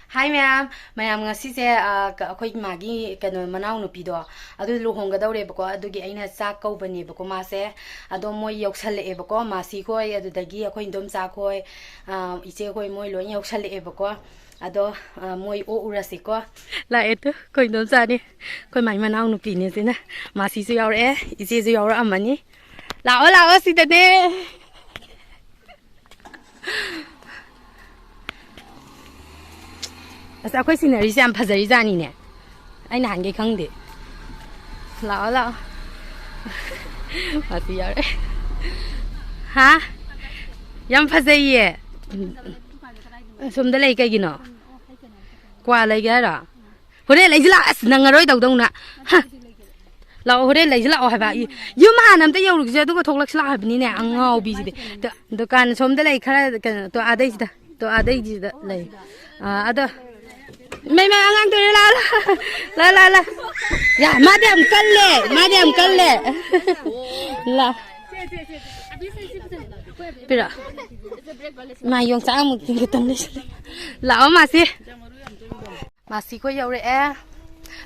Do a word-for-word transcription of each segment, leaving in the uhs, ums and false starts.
ꯍꯥꯏ ꯃꯌꯥꯝ, ꯃꯌꯥꯝ ꯉꯁꯤꯁꯦ, ꯑ, ꯀ-, ꯑꯩꯈꯣꯏ ꯃꯥꯒꯤ ꯀꯩꯅꯣ ꯃꯅꯥꯎꯅꯨꯄꯤꯗꯣ ꯑꯗꯨ ꯂꯨꯍꯣꯡꯒꯗꯧꯔꯦꯕꯀꯣ, ꯑꯗꯨꯒꯤ ꯑꯩꯅ ꯆꯥꯛ ꯀꯧꯕꯅꯦꯕꯀꯣ꯫ ꯃꯥꯁꯦ ꯑꯗꯣ ꯃꯣꯏ ꯌꯧꯁꯜꯂꯛꯑꯦꯕꯀꯣ, ꯃꯥꯁꯤ ꯈꯣꯏ, ꯑꯗꯨꯗꯒꯤ ꯑꯩꯈꯣꯏ ꯏꯟꯗꯣꯝꯆꯥ ꯈꯣꯏ, ꯑ, ꯏꯆꯦ ꯈꯣꯏ, ꯃꯣꯏ ꯂꯣꯏ ꯌꯧꯁꯜꯂꯛꯑꯦꯕꯀꯣ꯫ ꯑꯗꯣ, ꯑ, ꯃꯣꯏ ꯑꯣꯛꯎꯔꯁꯤꯀꯣ꯫ ꯂꯥꯛꯑꯦ ꯇꯨ, ꯑꯩꯈꯣꯏ ꯏꯟꯗꯣꯝꯆꯥꯅꯤ, ꯑꯩꯈꯣꯏ ꯃꯥꯏ ꯃꯅꯥꯎꯅꯨꯄꯤꯅꯤ ꯁꯤꯅ꯫ ꯃꯥꯁꯤꯁꯨ ꯌꯥꯎꯔꯛꯑꯦ, ꯏꯆꯦꯁꯨ ꯌꯥꯎꯔꯛꯑꯝꯃꯅꯤ꯫ ꯂꯥꯛꯑꯣ, ꯂꯥꯛꯑꯣ, ꯁꯤꯗꯅꯦ꯫ ꯑꯁ, ꯑꯩꯈꯣꯏ ꯁꯤꯅꯔꯤꯁꯦ ꯌꯥꯝ ꯐꯖꯔꯤꯖꯥꯠꯅꯤꯅꯦ꯫ ꯑꯩ ꯅꯍꯥꯟꯒꯩ ꯈꯪꯗꯦ꯫ ꯂꯥꯛꯑꯣ, ꯂꯥꯛꯑꯣ꯫ ꯃꯥꯁꯤ ꯌꯥꯎꯔꯦ꯫ ꯍꯥ? ꯌꯥꯝ ꯐꯖꯩꯌꯦ꯫ ꯑꯁꯣꯝꯗ ꯂꯩ ꯀꯩꯒꯤꯅꯣ? ꯀ꯭ꯋꯥ ꯂꯩꯒꯦ ꯍꯥꯏꯔꯣ? ꯍꯣꯔꯦꯟ ꯂꯩꯁꯤ ꯂꯥꯛꯑꯣ꯫ ꯑꯁ, ꯅꯪꯉꯔꯣꯏ ꯇꯧꯗꯧꯅ꯫ ꯍ꯫ ꯂꯥꯛꯑꯣ, ꯍꯣꯔꯦꯟ ꯂꯩꯁꯤ ꯂꯥꯛꯑꯣ ꯍꯥꯏꯕ꯫ ꯌꯨꯝ ꯍꯥꯟꯅ ꯑꯝꯇ ꯌꯧꯔꯨꯈꯤꯁꯦ, ꯑꯗꯨꯒ ꯊꯣꯛꯂꯛꯁꯤ ꯂꯥꯛꯑꯣ ꯍꯥꯏꯕꯅꯤꯅꯦ, ꯑꯉꯥꯎꯕꯤꯁꯤꯗꯤ꯫ ꯗꯨ-, ꯗꯨꯀꯥꯟ ꯁꯣꯝꯗ ꯂꯩ ꯈꯔ, ꯀꯩꯅꯣ, ꯇꯣ, ꯑꯥꯗꯩꯁꯤꯗ, ꯇꯣ, ꯑꯥꯗꯩꯁꯤꯗ ꯂꯩ꯫ ꯑꯥ, ꯑꯗꯣ, ꯃꯩ, ꯃꯩ, ꯑꯉꯥꯡ ꯇꯣꯏꯔꯦ, ꯂꯥꯛꯑꯣ, ꯂꯥꯛꯑꯣ꯫ ꯂꯥꯛꯑꯣ, ꯂꯥꯛꯑꯣ, ꯂꯥꯛꯑꯣ꯫ ꯌꯥ, ꯃꯥꯗꯤ ꯌꯥꯝ ꯀꯜꯂꯦ, ꯃꯥꯗꯤ ꯌꯥꯝ ꯀꯜꯂꯦ꯫ ꯂꯥ-, ꯄꯤꯔꯛꯑꯣ꯫ ꯃꯥ ꯌꯣꯡꯆꯥꯛ ꯑꯃꯨꯛ ꯇꯤꯡꯒꯦ ꯇꯧ ꯂꯩꯁꯤꯜꯂꯦ꯫ ꯂꯥꯛꯑꯣ, ꯃꯥꯁꯤ꯫ ꯃꯥꯁꯤ ꯈꯣꯏ ꯌꯧꯔꯛꯑꯦ꯫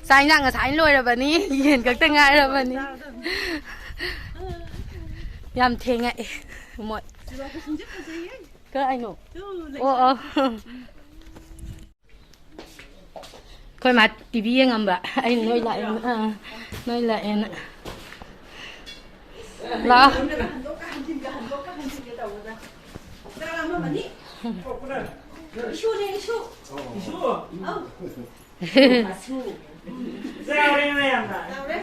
ꯆꯥꯛ ꯏꯟꯖꯥꯡ ꯉꯁꯥꯏꯅ ꯂꯣꯏꯔꯕꯅꯤ꯫ ꯌꯦꯟ ꯈꯛꯇ ꯉꯥꯏꯔꯕꯅꯤ꯫ ꯌꯥꯝ ꯊꯦꯡꯉꯛꯑꯦ ꯃꯣꯏ꯫ ꯀꯥꯏꯅꯣ? ꯑꯣ, ꯑꯣ꯫ ꯑꯩꯈꯣꯏ ꯃꯥ ꯇꯤ ꯚꯤ ꯌꯦꯡꯉꯝꯕ꯫ ꯑꯩꯅ ꯅꯣꯏ ꯂꯥꯛꯑꯦꯅ, ꯑꯥ, ꯅꯣꯏ ꯂꯥꯛꯑꯦꯅ꯫ ꯂꯥꯛꯑꯣ꯫ ꯏꯁꯨꯅꯦ, ꯏꯁꯨ꯫ ꯏꯁꯨ? ꯑꯧ꯫ ꯆꯥꯎꯔꯦ ꯃꯌꯥꯝꯅ꯫ ꯆꯥꯎꯔꯦ꯫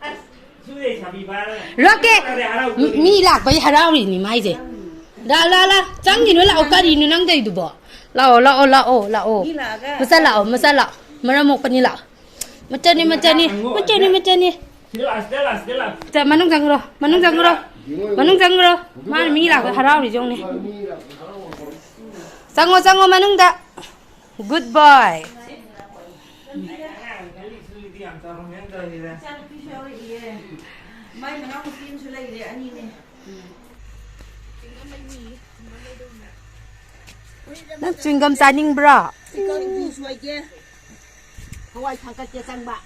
ꯑꯁ, ꯏꯁꯨ ꯂꯩꯁꯥꯕꯤ ꯐꯥꯔꯦ꯫ ꯔꯣꯀꯦ! ꯐꯥꯔꯦ, ꯍꯔꯥꯎꯗꯣꯔꯤ꯫ ꯃꯤ ꯂꯥꯛꯄꯩ ꯍꯔꯥꯎꯔꯤꯅꯤ ꯃꯥꯏꯁꯦ꯫ ꯂꯥ, ꯂꯥ, ꯂꯥ꯫ ꯆꯪꯈꯤꯅꯨ, ꯂꯥꯛꯑꯣ꯫ ꯀꯔꯤꯅꯣ ꯅꯪ ꯇꯧꯔꯤꯗꯨꯕꯣ? ꯂꯥꯛꯑꯣ, ꯂꯥꯛꯑꯣ, ꯂꯥꯛꯑꯣ, ꯂꯥꯛꯑꯣ꯫ ꯃꯤ ꯂꯥꯛꯑꯒ ꯃꯆꯥ ꯂꯥꯛꯑꯣ, ꯃꯆꯥ ꯂꯥꯛꯑꯣ꯫ ꯃꯔꯝ ꯃꯣꯛꯄꯅꯤ ꯂꯥꯛꯑꯣ꯫ ꯃꯆꯥꯅꯤ, ꯃꯆꯥꯅꯤ, ꯃꯆꯥꯅꯤ, ꯃꯆꯥꯅꯤ꯫ ꯁꯤꯗ ꯂꯥꯛꯑꯣ, ꯁꯤꯗ ꯂꯥꯛꯑꯣ, ꯁꯤꯗ ꯂꯥꯛꯑꯣ꯫ ꯆ-, ꯃꯅꯨꯡ ꯆꯪꯈ꯭ꯔꯣ, ꯃꯅꯨꯡ ꯆꯪꯈ꯭ꯔꯣ, ꯃꯅꯨꯡ ꯆꯪꯈ꯭ꯔꯣ꯫ ꯃꯥꯅ ꯃꯤ ꯂꯥꯛꯄ ꯍꯔꯥꯎꯔꯤꯁꯦ ꯌꯦꯡꯉꯨꯅꯦ꯫ ꯆꯪꯉꯣ, ꯆꯪꯉꯣ ꯃꯅꯨꯡꯗ꯫ Good boy꯫ ꯑꯉꯥꯡ ꯈꯜꯂꯤꯁꯨ ꯌꯥꯝ ꯆꯥꯎꯔꯝꯃꯦꯅ ꯇꯧꯔꯤꯗ꯫ ꯏꯆꯥꯅꯨꯄꯤꯁꯨ ꯌꯥꯎꯔꯛꯏꯌꯦ꯫ ꯃꯥꯏ ꯃꯅꯥꯎꯅꯨꯄꯤ ꯑꯃꯁꯨ ꯂꯩꯔꯦ, ꯑꯅꯤꯅꯦ꯫ ꯅꯪ ꯆ꯭ꯋꯤꯡꯒꯝ ꯆꯥꯅꯤꯡꯕ꯭ꯔꯣ? ꯆꯤꯀꯟ ꯖꯨꯁ ꯑꯣꯏꯒꯦ꯫ ꯍꯋꯥꯏ ꯊꯥꯡꯀꯠꯀꯦ ꯆꯪꯕ꯫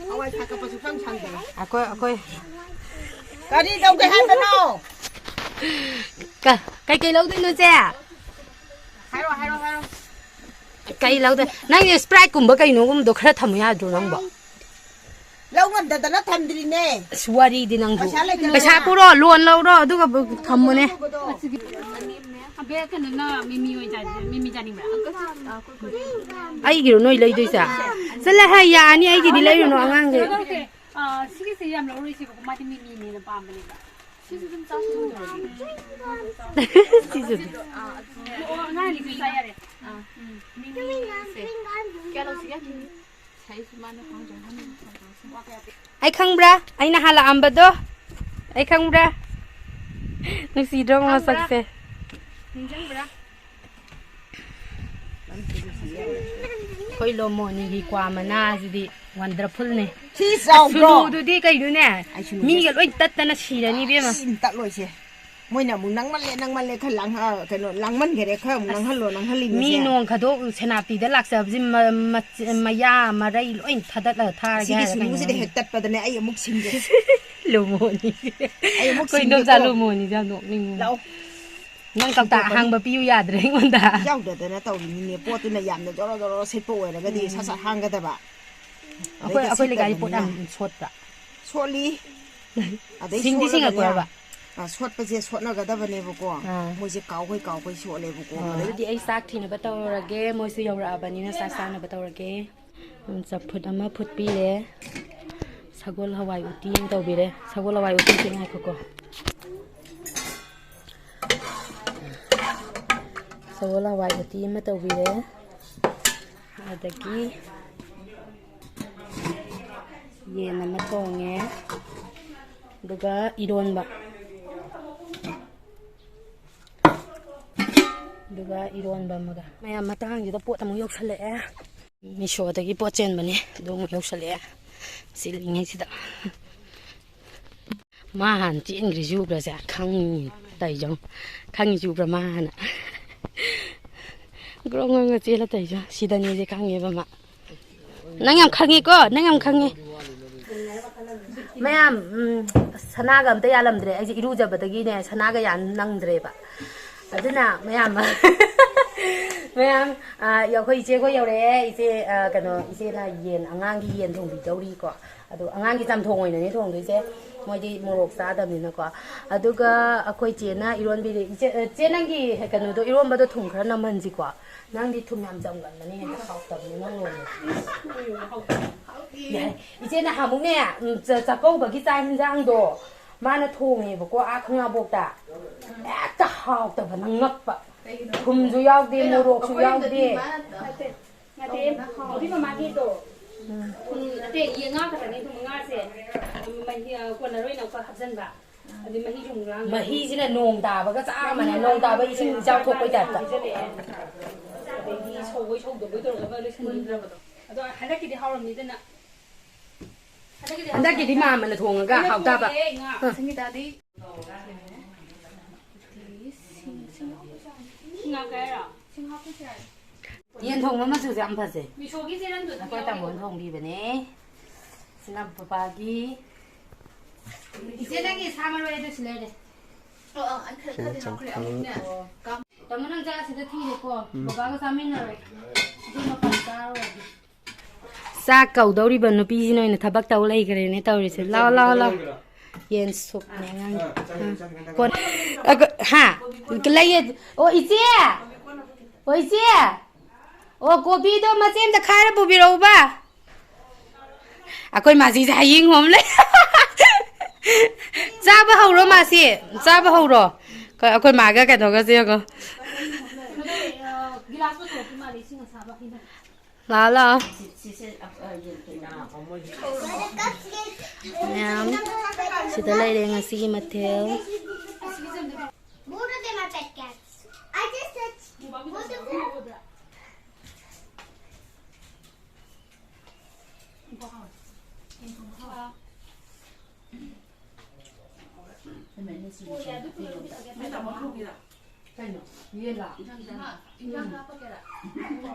ꯍꯋꯥꯏ ꯊꯥꯡꯀꯠꯄꯁꯨ ꯈꯪ ꯁꯪꯗꯕ꯫ ꯑꯩꯈꯣꯏ ꯑꯩꯈꯣꯏ ꯀꯔꯤ ꯇꯧꯒꯦ ꯍꯥꯏꯕꯅꯣ? ꯀ- ꯀꯩꯀꯩ ꯂꯧꯗꯣꯏꯅꯣ ꯆꯦ? ꯍꯥꯏꯔꯣ, ꯍꯥꯏꯔꯣ, ꯍꯥꯏꯔꯣ꯫ ꯀꯩ ꯂꯧꯗꯣꯏ? ꯅꯪꯒꯤ ꯁ꯭ꯄ꯭ꯔꯥꯏꯠꯀꯨꯝꯕ ꯀꯩꯅꯣꯒꯨꯝꯕꯗꯣ ꯈꯔ ꯊꯝꯃꯨ ꯌꯥꯗ꯭ꯔꯣ ꯅꯪꯕꯣ? ꯂꯧ ꯉꯝꯗꯗꯅ ꯊꯝꯗ꯭ꯔꯤꯅꯦ꯫ ꯑꯁ, ꯋꯥꯔꯤꯗꯤ ꯅꯪꯁꯨ꯫ ꯄꯩꯁꯥ ꯂꯩꯇꯅ ꯄꯩꯁꯥ ꯄꯨꯔꯣ, ꯂꯣꯟ ꯂꯧꯔꯣ, ꯑꯗꯨꯒ ꯊꯝꯃꯨꯅꯦ꯫ ꯑꯕꯦ, ꯀꯩꯅꯣꯅ ꯃꯤꯃꯤ ꯑꯣꯏꯅ ꯆꯥꯁꯦ꯫ ꯃꯤꯃꯤ ꯆꯥꯅꯤꯡꯕ꯭ꯔꯥ? ꯑꯩꯒꯤꯔꯣ ꯅꯣꯏ ꯂꯩꯗꯣꯏꯁꯦ? ꯆꯠꯂꯍꯦ, ꯌꯥꯅꯤ, ꯑꯩꯒꯤꯗꯤ ꯂꯩꯔꯨꯅꯣ, ꯑꯉꯥꯡꯁꯦ꯫ ꯅꯠꯇꯦ, ꯑ, ꯁꯤꯒꯤꯁꯦ ꯌꯥꯝ ꯂꯧꯔꯣꯏꯁꯦꯕꯀꯣ, ꯃꯥꯗꯤ ꯃꯤꯃꯤꯅ ꯍꯦꯟꯅ ꯄꯥꯝꯕꯅꯦꯕ꯫ ꯁꯤꯁꯨ ꯑꯗꯨꯝ ꯆꯥꯁꯤ꯫ ꯁꯤꯁꯨ ꯑꯗꯨꯝ꯫ ꯑꯣ, ꯑꯉꯥꯡ ꯑꯅꯤꯁꯨ ꯆꯥ ꯌꯥꯔꯦ꯫ ꯑꯥ, ꯎꯝ꯫ ꯃꯤꯃꯤꯁꯦ ꯀꯌꯥ ꯂꯧꯁꯤꯒꯦ? ꯑꯩ ꯈꯪꯕ꯭ꯔꯥ? ꯑꯩꯅ ꯍꯥꯜꯂꯛꯑꯝꯕꯗꯣ ꯑꯩ ꯈꯪꯕ꯭ꯔꯥ? ꯅꯨꯡꯁꯤꯗ꯭ꯔꯣ ꯈꯪꯕ꯭ꯔꯥ? ꯃꯁꯛꯁꯦ? ꯅꯤꯡꯁꯤꯡꯕ꯭ꯔꯥ? ꯑꯩꯈꯣꯏ ꯂꯣꯃꯣꯅꯤꯒꯤ ꯀ꯭ꯋꯥ ꯃꯅꯥꯁꯤꯗꯤ ꯋꯟꯗꯔꯐꯨꯜꯅꯦ꯫ ꯁꯤ ꯆꯥꯎꯗ꯭ꯔꯣ? ꯁꯨꯅꯨꯗꯨꯗꯤ ꯀꯩꯅꯣꯅꯦ? ꯑꯩ ꯁꯨꯅꯨꯗ ꯃꯤꯒ ꯂꯣꯏ ꯇꯠꯇꯅ ꯁꯤꯔꯅꯤ ꯏꯕꯦꯝꯃ꯫ ꯁꯤ ꯇꯠꯂꯣꯏꯁꯦ꯫ ꯃꯣꯏꯅ ꯑꯃꯨꯛ ꯅꯪꯃꯜꯂꯦ, ꯅꯪꯃꯜꯂꯦ, ꯈꯔ ꯂꯥꯡꯍ-, ꯀꯩꯅꯣ, ꯂꯥꯡꯃꯟꯈꯔꯦ, ꯈꯔ ꯑꯃꯨꯛ ꯑꯁ, ꯅꯪꯍꯜꯂꯣ, ꯅꯪꯍꯜꯂꯤꯅꯦ ꯃꯤ ꯁꯦ꯫ ꯅꯣꯡ ꯈꯥꯗꯣꯛ ꯁꯦꯅꯥꯄꯇꯤꯗ ꯂꯥꯛꯆꯕꯁꯤ ꯃ-, ꯃꯆ-, ꯃꯌꯥ ꯃꯔꯩ ꯂꯣꯏ ꯊꯥꯗꯠꯂꯒ ꯊꯥꯔꯒꯦ ꯁꯤꯒꯤ ꯍꯥꯏꯔ ꯁꯨꯅꯨꯁꯤꯗ ꯀꯩꯅꯣ? ꯍꯦꯛ ꯇꯠꯄꯗꯅꯦ ꯑꯩ ꯑꯃꯨꯛ ꯁꯤꯡꯒꯦ꯫ ꯂꯣꯃꯣꯅꯤ꯫ ꯑꯩ ꯑꯃꯨꯛ ꯑꯩꯈꯣꯏ ꯏꯟꯗꯣꯝꯆꯥ ꯁꯤꯡꯒꯦꯀꯣ꯫ ꯂꯣꯃꯣꯅꯤꯁꯦ ꯌꯥꯝ ꯅꯣꯛꯅꯤꯡꯉꯤ꯫ ꯂꯥꯛꯑꯣ꯫ ꯅꯪ ꯀꯧꯇꯥ ꯁꯤꯡꯗꯣꯛꯄꯅꯤ꯫ ꯑꯍꯥꯡꯕ ꯄꯤꯌꯨ ꯌꯥꯗ꯭ꯔꯦ ꯑꯩꯉꯣꯟꯗ꯫ ꯌꯥꯎꯗꯗꯅ ꯇꯧꯔꯤꯅꯤꯅꯦ꯫ ꯄꯣꯠꯇꯨꯅ ꯌꯥꯝꯅ ꯖꯣꯔꯣ ꯖꯣꯔꯣ ꯁꯤꯠꯄ ꯑꯣꯏꯔꯒꯗꯤ ꯎꯝ꯫ ꯁꯠ ꯁꯠ ꯍꯥꯡꯒꯗꯕ꯫ ꯑꯩꯈꯣꯏ, ꯑꯗꯩꯗ ꯑꯩꯈꯣꯏ ꯂꯩꯀꯥꯏꯗꯤ ꯄꯣꯠ ꯁꯤꯠꯇꯕꯅꯤꯅ꯫ ꯌꯥꯝ ꯁꯣꯠꯄ꯭ꯔꯥ? ꯁꯣꯠꯂꯤ꯫ ꯑꯗꯩ ꯁꯤꯡꯗꯤ ꯁꯣꯠꯂꯒꯅꯦ, ꯁꯤꯡꯉꯛꯄ꯭ꯔꯕ? ꯑ, ꯁꯣꯠꯄꯁꯦ ꯁꯣꯠꯅꯒꯗꯕꯅꯦꯕꯀꯣ꯫ ꯑꯥ꯫ ꯃꯣꯏꯁꯦ ꯀꯥꯎꯈꯩ ꯀꯥꯎꯈꯩ ꯁꯣꯠꯂꯦꯕꯀꯣ꯫ ꯑꯣ꯫ ꯑꯗꯩ ꯑꯗꯨꯗꯤ ꯑꯩ ꯆꯥꯛ ꯊꯤꯅꯕ ꯇꯧꯔꯒꯦ, ꯃꯣꯏꯁꯨ ꯌꯧꯔꯛꯑꯕꯅꯤꯅ ꯆꯥꯛ ꯆꯥꯅꯕ ꯇꯧꯔꯒꯦ꯫ ꯆꯝꯐꯨꯠ ꯑꯃ ꯐꯨꯠꯄꯤꯔꯦ, ꯁꯒꯣꯜ ꯍꯋꯥꯏ ꯎꯇꯤ ꯑꯃ ꯇꯧꯕꯤꯔꯦ꯫ ꯁꯒꯣꯜ ꯍꯋꯥꯏ ꯎꯇꯤꯁꯦ ꯉꯥꯏꯈꯣꯀꯣ꯫ ꯁꯒꯣꯜ ꯍꯋꯥꯏ ꯎꯇꯤ ꯑꯃ ꯇꯧꯕꯤꯔꯦ꯫ ꯑꯗꯒꯤ ꯌꯦꯟ ꯑꯃ ꯊꯣꯡꯉꯦ꯫ ꯑꯗꯨꯒ ꯏꯔꯣꯟꯕ꯫ ꯑꯗꯨꯒ ꯏꯔꯣꯟꯕ ꯑꯃꯒ꯫ ꯃꯌꯥꯝ ꯃꯇꯥꯡꯁꯤꯗ ꯄꯣꯠ ꯑꯃꯨꯛ ꯌꯧꯁꯜꯂꯛꯑꯦ꯫ ꯃꯤꯁꯣꯗꯒꯤ ꯄꯣꯠ ꯆꯦꯟꯕꯅꯦ꯫ ꯑꯗꯨ ꯑꯃꯨꯛ ꯌꯧꯁꯜꯂꯛꯑꯦ꯫ ꯆꯤꯜꯂꯤꯉꯩꯁꯤꯗ꯫ ꯃꯥ ꯍꯥꯟꯅ ꯆꯦꯟꯈ꯭ꯔꯤꯁꯤ ꯎꯕ꯭ꯔꯥ ꯁꯦ? ꯈꯪꯉꯤ ꯇꯧꯔꯤꯁꯦ ꯌꯦꯡꯉꯨ꯫ ꯈꯪꯉꯤꯁꯤ ꯎꯕ꯭ꯔꯥ ꯃꯥ ꯍꯥꯟꯅ? ꯒ꯭ꯔꯣꯡ ꯒ꯭ꯔꯣꯡꯒ ꯆꯦꯜꯂ ꯇꯧꯏꯁꯦ ꯁꯤꯗꯅꯦꯁꯦ ꯈꯪꯉꯦꯕ ꯃꯥ꯫ ꯅꯪ ꯌꯥꯝ ꯈꯪꯉꯤꯀꯣ, ꯅꯪ ꯌꯥꯝ ꯈꯪꯉꯤ꯫ ꯃꯌꯥꯝ, ꯎꯝ, ꯁꯅꯥꯒ ꯑꯝꯇ ꯌꯥꯜꯂꯝꯗ꯭ꯔꯦ꯫ ꯑꯩꯁꯦ ꯏꯔꯨꯖꯕꯗꯒꯤꯅꯦ ꯁꯅꯥꯒ ꯌꯥꯟ ꯅꯪꯗ꯭ꯔꯦꯕ꯫ ꯑꯗꯨꯅ ꯃꯌꯥꯝ, ꯃꯌꯥꯝ, ꯑ, ꯑꯩꯈꯣꯏ ꯏꯆꯦꯈꯣꯏ ꯌꯧꯔꯛꯑꯦ꯫ ꯏꯆꯦ, ꯑ, ꯀꯩꯅꯣ, ꯏꯆꯦꯅ ꯌꯦꯟ, ꯑꯉꯥꯡꯒꯤ ꯌꯦꯟ ꯊꯣꯡꯕꯤꯗꯧꯔꯤꯀꯣ꯫ ꯑꯗꯣ ꯑꯉꯥꯡꯒꯤ ꯆꯝꯊꯣꯡ ꯑꯣꯏꯅꯅꯦ ꯊꯣꯡꯗꯣꯏꯁꯦ, ꯃꯣꯏꯗꯤ ꯃꯣꯔꯣꯛ ꯆꯥꯗꯕꯅꯤꯅꯀꯣ꯫ ꯑꯗꯨꯒ ꯑꯩꯈꯣꯏ ꯆꯦꯅ ꯏꯔꯣꯟꯕꯤꯔꯦ꯫ ꯏꯆꯦ, ꯑ, ꯆꯦ, ꯅꯪꯒꯤ ꯀꯩꯅꯣꯗꯣ, ꯏꯔꯣꯟꯕꯗꯣ ꯊꯨꯝ ꯈꯔ ꯅꯝꯍꯟꯁꯤꯀꯣ꯫ ꯅꯪꯗꯤ ꯊꯨꯝ ꯌꯥꯝ ꯆꯝꯒꯟꯕꯅꯦ, ꯍꯦꯛꯇ ꯍꯥꯎꯇꯕꯅꯦ ꯅꯪ ꯂꯣꯟꯕꯗꯣ꯫ ꯌꯥꯔꯦ꯫ ꯏꯆꯦ ꯅꯍꯥꯟꯃꯨꯛꯅꯦ, ꯎꯝ, ꯆ-, ꯆꯥꯛꯀꯧꯕꯒꯤ ꯆꯥꯛ ꯍꯤꯟꯖꯥꯡꯗꯣ ꯃꯥꯅ ꯊꯣꯡꯉꯦꯕꯀꯣ, ꯑꯥ ꯈꯪꯉꯕꯣꯛꯇ꯫ ꯍꯦꯛꯇ ꯍꯥꯎꯇꯕꯅ ꯉꯛꯄ꯫ ꯊꯨꯝꯁꯨ ꯌꯥꯎꯗꯦ, ꯃꯣꯔꯣꯛꯁꯨ ꯌꯥꯎꯗꯦ꯫ ꯅꯠꯇꯦ, ꯃꯧꯕꯤ ꯃꯃꯥꯒꯤꯗꯣ꯫ ꯎꯝ, ꯅꯠꯇꯦ, ꯌꯦꯟ ꯉꯥ ꯈꯛꯇꯅꯤ, ꯑꯗꯨꯝ ꯉꯥꯁꯦ, ꯃꯍꯤ, ꯑ, ꯀꯣꯟꯅꯔꯣꯏꯅ ꯑꯃꯨꯛꯀ ꯍꯥꯞꯆꯟꯕ꯫ ꯑꯗꯨ ꯃꯍꯤꯁꯨ ꯑꯃꯨꯛ ꯂꯥꯡ-, ꯃꯍꯤꯁꯤꯅ ꯅꯣꯡ ꯇꯥꯕꯒ ꯆꯞ ꯃꯥꯟꯅꯩ, ꯅꯣꯡ ꯇꯥꯕ ꯏꯁꯤꯡ ꯏꯆꯥꯎ ꯊꯣꯛꯄꯩ ꯇꯥꯏꯞꯇ꯫ ꯄꯤꯖꯜꯂꯛꯑꯦ꯫ ꯑꯗꯒꯤ ꯁꯧꯕꯣꯏ ꯁꯧꯗꯕꯣꯏ ꯇꯧꯔꯒ ꯑꯃ ꯂꯣꯏꯁꯟꯅꯤꯡꯗ꯭ꯔꯕꯗꯣ꯫ ꯑꯗꯣ ꯍꯟꯗꯛꯀꯤꯗꯤ ꯍꯥꯎꯔꯝꯅꯤꯗꯅ꯫ ꯍꯟꯗꯛꯀꯤꯗꯤ ꯃꯥꯝꯃꯅ ꯊꯣꯡꯉꯒ ꯑꯩꯅ ꯍꯥꯎꯇꯥꯕ꯫ ꯊꯣꯡꯉꯦ, ꯉꯥ꯫ ꯑ꯫ ꯁꯪꯒꯤꯇꯥꯗꯤ ꯁꯤꯡ ꯍꯥꯞꯄꯁꯨ ꯌꯥꯅꯤ꯫ ꯌꯦꯟ ꯊꯣꯡꯕ ꯃꯆꯨꯁꯦ ꯌꯥꯝ ꯐꯖꯩ꯫ ꯃꯤꯁꯣꯒꯤ ꯆꯦꯔꯪꯗꯨꯗꯤ ꯑꯩꯈꯣꯏ ꯇꯥꯃꯣꯅ ꯌꯥꯎꯔꯤꯕꯣ? ꯊꯣꯡꯕꯤꯕꯅꯦ꯫ ꯁꯤꯅ ꯄꯄꯥꯒꯤ꯫ ꯏꯆꯦ, ꯅꯪꯒꯤ ꯁꯥ ꯃꯔꯣꯏ ꯑꯗꯨ ꯁꯤ ꯂꯩꯔꯦ꯫ ꯑꯣ, ꯑꯣ, ꯑꯩ ꯈꯔ, ꯁꯤꯅ ꯈꯔꯗꯤ ꯍꯥꯞꯈ꯭ꯔꯦ꯫ ꯆꯝꯐꯨꯠ꯫ ꯑꯃꯨꯛꯅꯦ, ꯀꯥꯝ- ꯇꯥꯃꯣ, ꯅꯪ ꯆꯥꯛ ꯑꯁꯤꯗ ꯊꯤꯔꯦꯀꯣ꯫ ꯎꯝ꯫ ꯕꯕꯥꯒ ꯆꯥꯃꯤꯟꯅꯔꯣ꯫ ꯑꯗꯨ ꯃꯄꯥꯟ ꯆꯥꯔꯨꯔꯒꯦ꯫ ꯆꯥꯛ ꯀꯧꯗꯧꯔꯤꯕ ꯅꯨꯄꯤꯁꯤꯅ ꯑꯣꯏꯅ ꯊꯕꯛ ꯇꯧ ꯂꯩꯈ꯭ꯔꯦꯅꯦ ꯇꯧꯔꯤꯁꯦ꯫ ꯂꯥꯎ, ꯂꯥꯎ, ꯂꯥꯎ꯫ ꯌꯦꯟ ꯁꯨꯞꯅꯦ ꯑꯉꯥꯡꯒꯤ꯫ ꯑꯥ, ꯆꯥꯛ ꯌꯦꯟ, ꯑꯥ꯫ ꯆꯥꯛ ꯌꯦꯟ, ꯆꯥꯛ ꯌꯦꯟ꯫ ꯀꯣꯟ-, ꯑ, ꯀ-, ꯍꯥ? ꯂꯩꯌꯦ꯫ ꯑꯣ, ꯏꯆꯦ! ꯑꯣ, ꯏꯆꯦ! ꯑꯣ, ꯀꯣꯕꯤꯗꯣ ꯃꯆꯦ ꯑꯝꯇ ꯈꯥꯏꯔ ꯄꯨꯕꯤꯔꯛꯎꯕ꯫ ꯑꯩꯈꯣꯏ ꯃꯥꯁꯤꯁꯦ ꯍꯌꯦꯡ ꯍꯣꯝ ꯂꯩ꯫ ꯆꯥꯕ ꯍꯧꯔꯣ ꯃꯥꯁꯤ꯫ ꯆꯥꯕ ꯍꯧꯔꯣ꯫ ꯑꯩꯈꯣꯏ ꯃꯥꯒ ꯀꯩꯅꯣꯒꯁꯦ ꯌꯦꯡꯉꯣ꯫ ꯂꯥꯛꯑꯣ, ꯂꯥꯛꯑꯣ꯫ ꯃꯌꯥꯝ, ꯁꯤꯗ ꯂꯩꯔꯦ ꯉꯁꯤꯒꯤ ꯃꯊꯦꯜ꯫ Both of them are pet cats. I just touched both of them. ꯌꯦꯟꯂꯣ? ꯏꯟꯖꯥꯡ ꯆꯥ-, ꯏꯟꯖꯥꯡ ꯍꯥꯞꯄꯛꯀꯦꯔꯥ?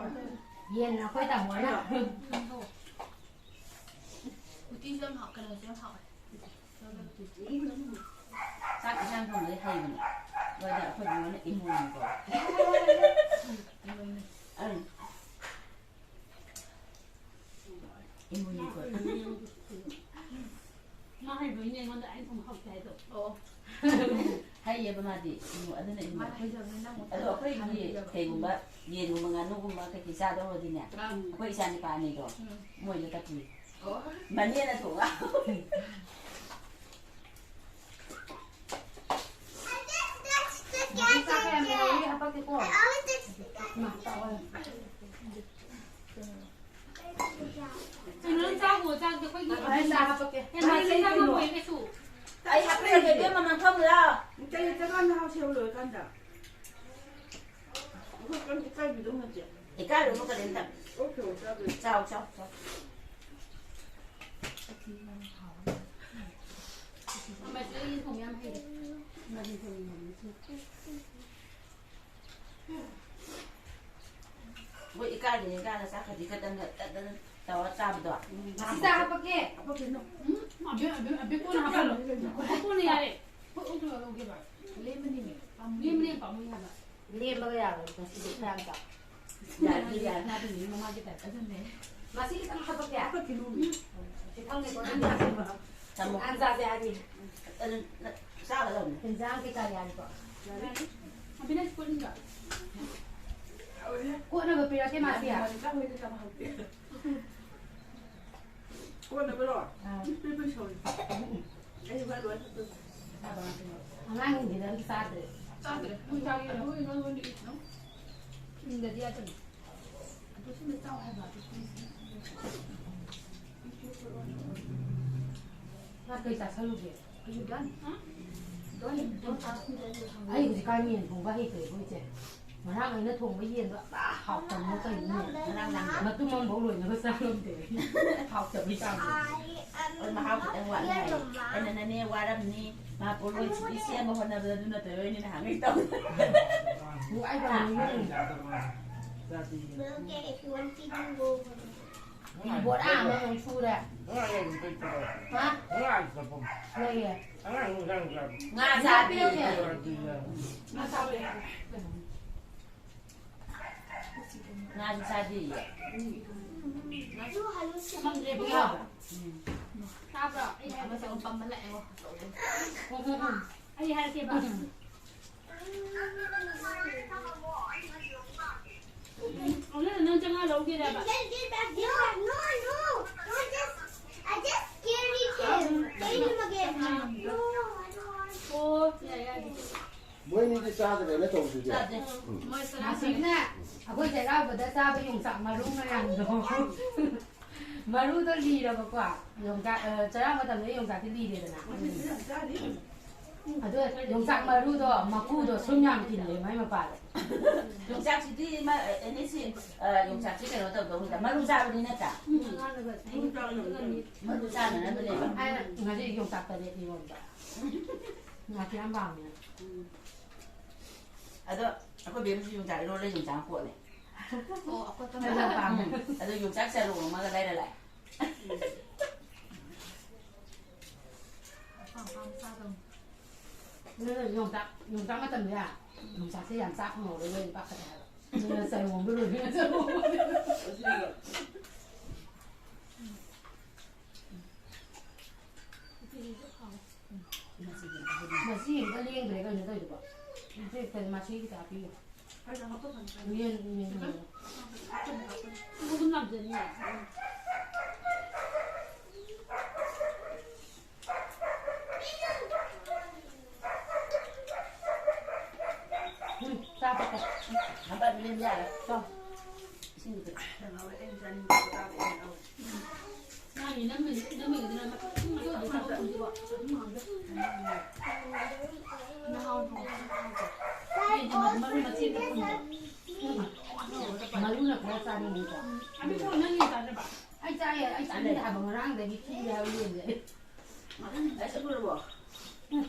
ꯌꯦꯟ ꯑꯩꯈꯣꯏ ꯇꯥꯃꯣꯅ꯫ ꯎꯇꯤꯁꯨ ꯌꯥꯝ ꯍꯥꯎ-, ꯀꯩꯅꯣꯁꯨ ꯌꯥꯝ ꯍꯥꯎꯋꯦ꯫ ꯆꯥꯛ ꯏꯟꯖꯥꯡ ꯊꯣꯡꯕꯗꯤ ꯍꯩꯕꯅꯦ꯫ ꯑꯗꯨꯗ ꯑꯩꯈꯣꯏ ꯏꯃꯨꯡꯅ ꯏꯃꯣꯏꯅꯨ ꯀꯧꯋꯦ꯫ ꯏꯃꯣꯏꯅꯨ꯫ ꯑꯪ꯫ ꯏꯃꯣꯏꯅꯨ ꯀꯧꯋꯦ꯫ ꯃꯥ ꯍꯩꯕꯩꯅꯦ ꯑꯩꯉꯣꯟꯗ ꯑꯩꯅ ꯊꯣꯡꯕ ꯍꯥꯎꯇꯦ ꯍꯥꯏꯗꯣ꯫ ꯑꯣ꯫ ꯍꯩꯌꯦꯕ ꯃꯥꯗꯤ꯫ ꯏꯃꯣ-, ꯑꯗꯨꯅ ꯏꯃꯣ-, ꯃꯥ ꯍꯩꯖꯕꯅꯤꯅ ꯑꯃꯨꯛ ꯑꯗꯣ ꯑꯩꯈꯣꯏꯒꯤ ꯍꯥꯟꯅ ꯍꯩꯖꯕ꯫ ꯀꯩꯒꯨꯝꯕ ꯌꯦꯟꯒꯨꯝꯕ ꯉꯥꯅꯨꯒꯨꯝꯕ ꯀꯩꯀꯩ ꯆꯥꯗꯧꯔꯗꯤꯅꯦ, ꯎꯝ꯫ ꯑꯩꯈꯣꯏ ꯏꯆꯥ ꯅꯤꯄꯥ ꯑꯅꯤꯗꯣ ꯎꯝ꯫ ꯃꯣꯏꯗ ꯇꯞꯄꯤ꯫ ꯑꯣ꯫ ꯃꯅꯦꯅ ꯊꯣꯡꯉ꯫ ꯃꯍꯤ ꯆꯥꯛ ꯀꯌꯥꯝ ꯂꯩꯍꯧꯔꯤ ꯍꯥꯄꯛꯀꯦꯀꯣ꯫ ꯏꯃꯥ, ꯆꯥꯛ ꯑꯣꯏꯅ꯫ ꯀꯩꯅꯣ ꯅꯪ ꯆꯥꯈꯣ, ꯆꯥꯛꯇꯣ ꯑꯩꯈꯣꯏꯒꯤ ꯑꯩ ꯆꯥ ꯍꯥꯄꯛꯀꯦ꯫ ꯑꯦ, ꯃꯥ ꯆꯥꯛ ꯆꯥꯕ ꯂꯣꯏꯔꯦ ꯀꯩꯁꯨ꯫ ꯑꯩ ꯍꯥꯞꯄꯤꯔꯒꯦ, ꯏꯕꯦꯝꯃ, ꯃꯥꯡꯊꯣꯛꯑꯝꯃꯨ ꯂꯥꯎ꯫ ꯏꯆꯦ, ꯆꯠꯂꯣ, ꯅꯍꯥꯎ ꯁꯦꯝ ꯂꯣꯏꯔꯀꯥꯟꯗ꯫ ꯑꯩꯈꯣꯏ ꯀꯩꯝ ꯏꯀꯥꯏꯕꯤꯗꯧ ꯅꯠꯇꯦ꯫ ꯏꯀꯥꯏꯔꯨꯅꯨ ꯀꯔꯤꯝꯇ꯫ ꯑꯣꯛ ꯊꯣꯡꯕ ꯆꯥꯗꯣꯏꯅꯦ꯫ ꯆꯥꯎ, ꯆꯥꯎ, ꯆꯥꯎ꯫ ꯑꯃꯁꯨ ꯑꯩ ꯊꯣꯡꯕ ꯌꯥꯝ ꯍꯩꯔꯦ꯫ ꯃꯥꯗꯤ ꯊꯣꯡꯕ ꯌꯥꯝ ꯍꯩꯔꯦ꯫ ꯃꯣꯏ ꯏꯀꯥꯏꯗꯅ ꯏꯀꯥꯏꯅ ꯆꯥꯛ ꯈꯖꯤꯛ ꯈꯛꯇꯪꯒ ꯇꯠ ꯇꯠ ꯇꯧꯔ ꯆꯥꯕꯗꯣ꯫ ꯎꯝ꯫ ꯑꯁꯤꯗ ꯍꯥꯄꯛꯀꯦ꯫ ꯍꯥꯄꯛꯀꯦ, ꯅꯪ꯫ ꯎꯝ, ꯑꯕꯦ-, ꯑꯕꯦ-, ꯑꯕꯦꯛꯀꯣꯟꯅ ꯍꯥꯄꯛꯀꯅꯨ꯫ ꯑꯕꯦꯛꯀꯣꯟꯅ ꯌꯥꯔꯦ꯫ ꯍꯣꯏ, ꯑꯣꯛꯇꯣ ꯂꯧꯒꯦꯕ꯫ ꯂꯦꯝꯃꯅꯤꯅꯦ, ꯄꯥꯝꯃꯨꯏ꯫ ꯂꯦꯝꯃꯅꯤꯅ ꯄꯥꯝꯃꯨꯏ ꯍꯥꯏꯕ꯫ ꯂꯦꯝꯃꯒ ꯌꯥꯔꯣꯏ, ꯉꯁꯤꯗꯤ ꯈꯔ ꯌꯥꯝ ꯆꯥꯎ꯫ ꯌꯥꯔꯦ, ꯌꯥꯔꯦ꯫ ꯃꯥꯗꯤ ꯃꯃꯥꯒꯤ type ꯑꯗꯨꯅꯦ꯫ ꯃꯁꯤ ꯈꯤꯇꯪ ꯍꯥꯄꯛꯀꯦ? ꯍꯥꯄꯛꯈꯤꯅꯨ꯫ ꯎꯝ꯫ ꯈꯤꯇꯪꯅꯦꯀꯣ, ꯅꯪ ꯆꯥꯁꯦ꯫ ꯊꯝꯃꯣ꯫ ꯅꯪ ꯆꯥꯁꯦ ꯍꯥꯏꯅꯤ꯫ ꯑꯗꯨ ꯅ-, ꯆꯥꯒꯗꯧꯅꯦ꯫ ꯏꯟꯖꯥꯡ ꯀꯩꯀꯥ ꯌꯥꯔꯦꯀꯣ? ꯌꯥꯔꯦ꯫ ꯑꯕꯤꯅꯥꯁ ꯀꯣꯠꯅꯤꯡꯕ꯭ꯔꯣ? ꯀꯣꯠꯅꯕ ꯄꯤꯔꯛꯀꯦ, ꯃꯥꯁꯤ꯫ ꯌꯥꯔꯦ, ꯌꯥꯔꯦ, ꯆꯥꯛ ꯂꯣꯏꯔꯦ, ꯆꯥꯕ ꯍꯧꯔꯛꯀꯦ꯫ ꯀꯣꯟꯅꯕꯔꯣ? ꯑꯥ꯫ ꯄꯤꯄꯤ ꯁꯧꯔꯤ꯫ ꯑꯩ ꯍꯣꯔꯦꯟ ꯂꯣꯏ ꯍꯥꯞꯇꯣꯏꯅꯦ꯫ ꯑꯉꯥꯡꯁꯤꯡꯁꯤꯅ ꯑꯝꯇ ꯆꯥꯗ꯭ꯔꯦ꯫ ꯆꯥꯗ꯭ꯔꯦ꯫ ꯃꯣꯏ ꯆꯥꯒꯦꯔꯥ? ꯃꯣꯏ ꯂꯣꯏ ꯂꯣꯏ ꯏꯠꯅꯣ? ꯏꯟꯗꯗꯤ ꯌꯥꯗꯕꯅꯤ꯫ ꯑꯗꯨ ꯁꯤꯅ ꯆꯥꯎ ꯍꯥꯏꯕ꯫ ꯃꯥ ꯀꯩ ꯆꯥꯁꯜꯂꯨꯒꯦ? Are you done? Huh? Don't, don't ask me that. ꯑꯩ ꯍꯧꯖꯤꯛꯀꯥꯟ ꯌꯦꯟ ꯊꯣꯡꯕ ꯍꯩꯇ꯭ꯔꯦꯀꯣ, ꯏꯆꯦ꯫ ꯉꯔꯥꯡ ꯑꯩꯅ ꯊꯣꯡꯕ ꯌꯦꯟꯗꯣ ꯑ, ꯍꯥꯎꯇꯕꯅ ꯀꯩꯅꯣ꯫ ꯉꯔꯥꯡ ꯅꯪ ꯃꯇꯨꯝ ꯑꯃꯐꯥꯎ ꯂꯣꯏꯅꯕ ꯆꯥ ꯉꯝꯗꯦ꯫ ꯍꯥꯎꯇꯕꯩ ꯆꯥꯡꯗꯣ꯫ ꯑꯩ ꯃꯍꯥꯎ ꯈꯤꯇꯪ ꯋꯥꯠꯂꯤ ꯍꯥꯏ꯫ ꯑꯩꯅ ꯅꯅꯦ ꯋꯥꯔꯝꯅꯤ, ꯃꯥ ꯄꯣꯠꯂꯣꯏꯁꯤꯗꯤ ꯁꯦꯝꯕ ꯍꯣꯠꯅꯕꯗ ꯑꯗꯨ ꯅꯠꯇꯕ ꯑꯩꯅ ꯅꯍꯥꯟꯒꯩ ꯇꯧ꯫ ꯎꯝ, ꯑꯩ ꯇꯧꯅꯤꯡꯉꯤ꯫ We'll get if you want to go over there. ꯐꯤ ꯕꯣꯔꯥ ꯑꯃꯃꯨꯛ ꯁꯨꯔꯦ꯫ ꯍꯥ? ꯂꯩꯌꯦ꯫ ꯉꯥ ꯆꯥꯕꯤ꯫ ꯄꯤꯔꯛꯀꯦ꯫ ꯉꯥꯁꯨ ꯆꯥꯗꯦꯌꯦ꯫ ꯇꯥꯕ꯭ꯔꯣ? ꯑꯩ ꯍꯥꯏꯕꯁꯦ ꯑꯃꯨꯛ ꯄꯝꯕ ꯂꯥꯛꯑꯦꯉꯣ꯫ ꯑꯩ ꯍꯥꯏꯔꯛꯀꯦꯕ꯫ ꯑꯣ, ꯅꯪ, ꯅꯪ ꯆꯥꯝꯃꯉꯥ ꯂꯧꯒꯦꯔꯕ? Get, get back, get back. No, no. Don't just, I just carried him. Carry him again. No, I don't want. ꯑꯣ, ꯌꯥꯔꯦ, ꯌꯥꯔꯦ꯫ ꯃꯣꯏꯅꯤꯗꯤ ꯆꯥꯗ꯭ꯔꯦꯅ ꯇꯧꯕꯗꯨꯗꯤ꯫ ꯆꯥꯗꯦ꯫ ꯎꯝ꯫ ꯃꯣꯏ ꯆꯔꯥ ꯃꯁꯤꯅ ꯑꯩꯈꯣꯏ ꯆꯩꯔꯥꯎꯕꯗ ꯆꯥꯕ ꯌꯣꯡꯆꯥꯛ ꯃꯔꯨ ꯃꯌꯥꯝꯗꯣ꯫ ꯃꯔꯨꯗꯣ ꯂꯤꯔꯕꯀꯣ꯫ ꯌꯣꯡꯆꯥꯛ, ꯑ, ꯆꯩꯔꯥꯎ ꯃꯇꯝꯗ ꯌꯣꯡꯆꯥꯛꯇꯤ ꯂꯤꯔꯦꯗꯅ꯫ ꯑꯗꯣ ꯌꯣꯡꯆꯥꯛ ꯃꯔꯨꯗꯣ, ꯃꯀꯨꯗꯣ ꯁꯨꯝ ꯌꯥꯝ ꯏꯜꯂꯦ ꯃꯥꯏ ꯃꯄꯥꯗꯣ꯫ ꯌꯣꯡꯆꯥꯛꯁꯤꯗꯤ ꯃꯥ, ꯑꯦ, ꯑꯦꯅꯤ ꯁꯤ, ꯑ, ꯌꯣꯡꯆꯥꯛꯁꯤ ꯀꯩꯅꯣ ꯇꯧꯗꯧꯅꯤꯗ꯫ ꯃꯔꯨ ꯆꯥꯕꯗꯤ ꯅꯠꯇ꯭ꯔꯥ? ꯎꯝ, ꯉꯥꯡꯅꯕ ꯃꯔꯨ ꯆꯥꯅꯅꯕꯅꯦꯕ꯫ ꯑꯩꯅ ꯉꯁꯤ ꯌꯣꯡꯆꯥꯛ ꯇꯔꯦꯠ ꯏꯔꯣꯟꯕ꯫ ꯉꯥ ꯀꯌꯥꯝ ꯄꯥꯝꯃꯤ? ꯑꯗꯣ ꯑꯩꯈꯣꯏ ꯕꯦꯝꯁꯨ ꯌꯣꯡꯆꯥꯛ ꯏꯔꯣꯜꯂꯦ, ꯌꯣꯡꯆꯥꯛ ꯀꯣꯠꯂꯦ꯫ ꯑꯣ, ꯑꯩꯈꯣꯏ ꯀꯃꯥꯏꯅ ꯌꯥꯝ ꯄꯥꯝꯃꯦ꯫ ꯑꯗꯣ ꯌꯣꯡꯆꯥꯛ ꯆꯔꯨ ꯑꯃꯒ ꯂꯩꯔ ꯂꯥꯛꯑꯦ꯫ ꯑꯄꯥꯝ ꯑꯄꯥꯝꯕ ꯆꯥꯗꯧꯅꯤ꯫ ꯑꯗꯨꯅ ꯌꯣꯡꯆꯥꯛ, ꯌꯣꯡꯆꯥꯛ ꯃꯇꯝꯗ ꯌꯣꯡꯆꯥꯛꯁꯦ ꯌꯥꯝ ꯆꯥ ꯐꯪꯍꯧꯔꯣꯏ, ꯂꯣꯏꯅ ꯄꯥꯛꯀꯅꯤ ꯍꯥꯏꯕ꯫ ꯑꯗꯨꯅ ꯆꯔꯨ ꯑꯃꯒ ꯂꯣꯏꯅ ꯆꯔꯨ ꯑꯃꯒ꯫ ꯃꯁꯤ ꯑꯝꯇ ꯂꯦꯡꯗ꯭ꯔꯦ ꯀꯩꯅꯣ ꯇꯧꯔꯤꯗꯨꯕꯣ? ꯁꯤ ꯀꯩꯅꯣ ꯃꯁꯤꯒꯤ ꯆꯥ ꯄꯤꯌꯨ꯫ ꯌꯦꯟ, ꯌꯦꯟ ꯊꯣꯡꯕ꯫ ꯑꯗꯨꯝ ꯂꯥꯝꯖꯅꯤꯌꯦ꯫ ꯎꯝ, ꯆꯥ ꯊꯛꯀꯦ꯫ ꯍꯟꯗꯛ ꯂꯦꯝ ꯌꯥꯔꯦ꯫ ꯆꯥꯎ꯫ ꯏꯁꯤꯡꯗꯨ ꯈꯤꯇꯪ ꯍꯥꯎꯋꯦ꯫ ꯑꯩꯅ ꯆꯥꯅꯤꯡꯕꯗꯣ ꯆꯥꯕ ꯌꯥꯝ ꯍꯥꯎꯋꯦ꯫ ꯃꯥꯒꯤ ꯅꯝꯃꯤ-, ꯅꯝꯃꯤꯗꯨꯅ ꯃꯇꯨꯝ ꯃꯇꯨꯝ ꯑꯗꯨ ꯆꯥꯕ ꯐꯪꯗꯦꯀꯣ꯫ ꯃꯇꯨꯝ ꯍꯥꯎꯋꯦ꯫ ꯃꯍꯥꯎ ꯊꯣꯡꯕ ꯌꯥꯝ ꯍꯥꯎꯋꯦ꯫ ꯃꯔꯨ ꯃꯆꯦꯠ ꯑꯃ ꯊꯝꯕ꯫ ꯃꯔꯨꯅ ꯈꯔ ꯆꯥꯅꯤꯡꯉꯤꯀꯣ꯫ ꯑꯗꯨ ꯅꯪ ꯌꯦꯟ ꯆꯥꯗ꯭ꯔꯕ? ꯑꯩ ꯆꯥꯏꯌꯦ, ꯑꯩ ꯆꯥꯅꯤꯡꯗꯦ ꯍꯥꯏꯕ, ꯉꯔꯥꯡꯗꯒꯤ ꯊꯤꯔꯦ ꯍꯥꯏꯕ ꯌꯦꯟꯁꯦ꯫ ꯑꯩ ꯆꯠꯂꯨꯔꯕꯣ? ꯎꯝ,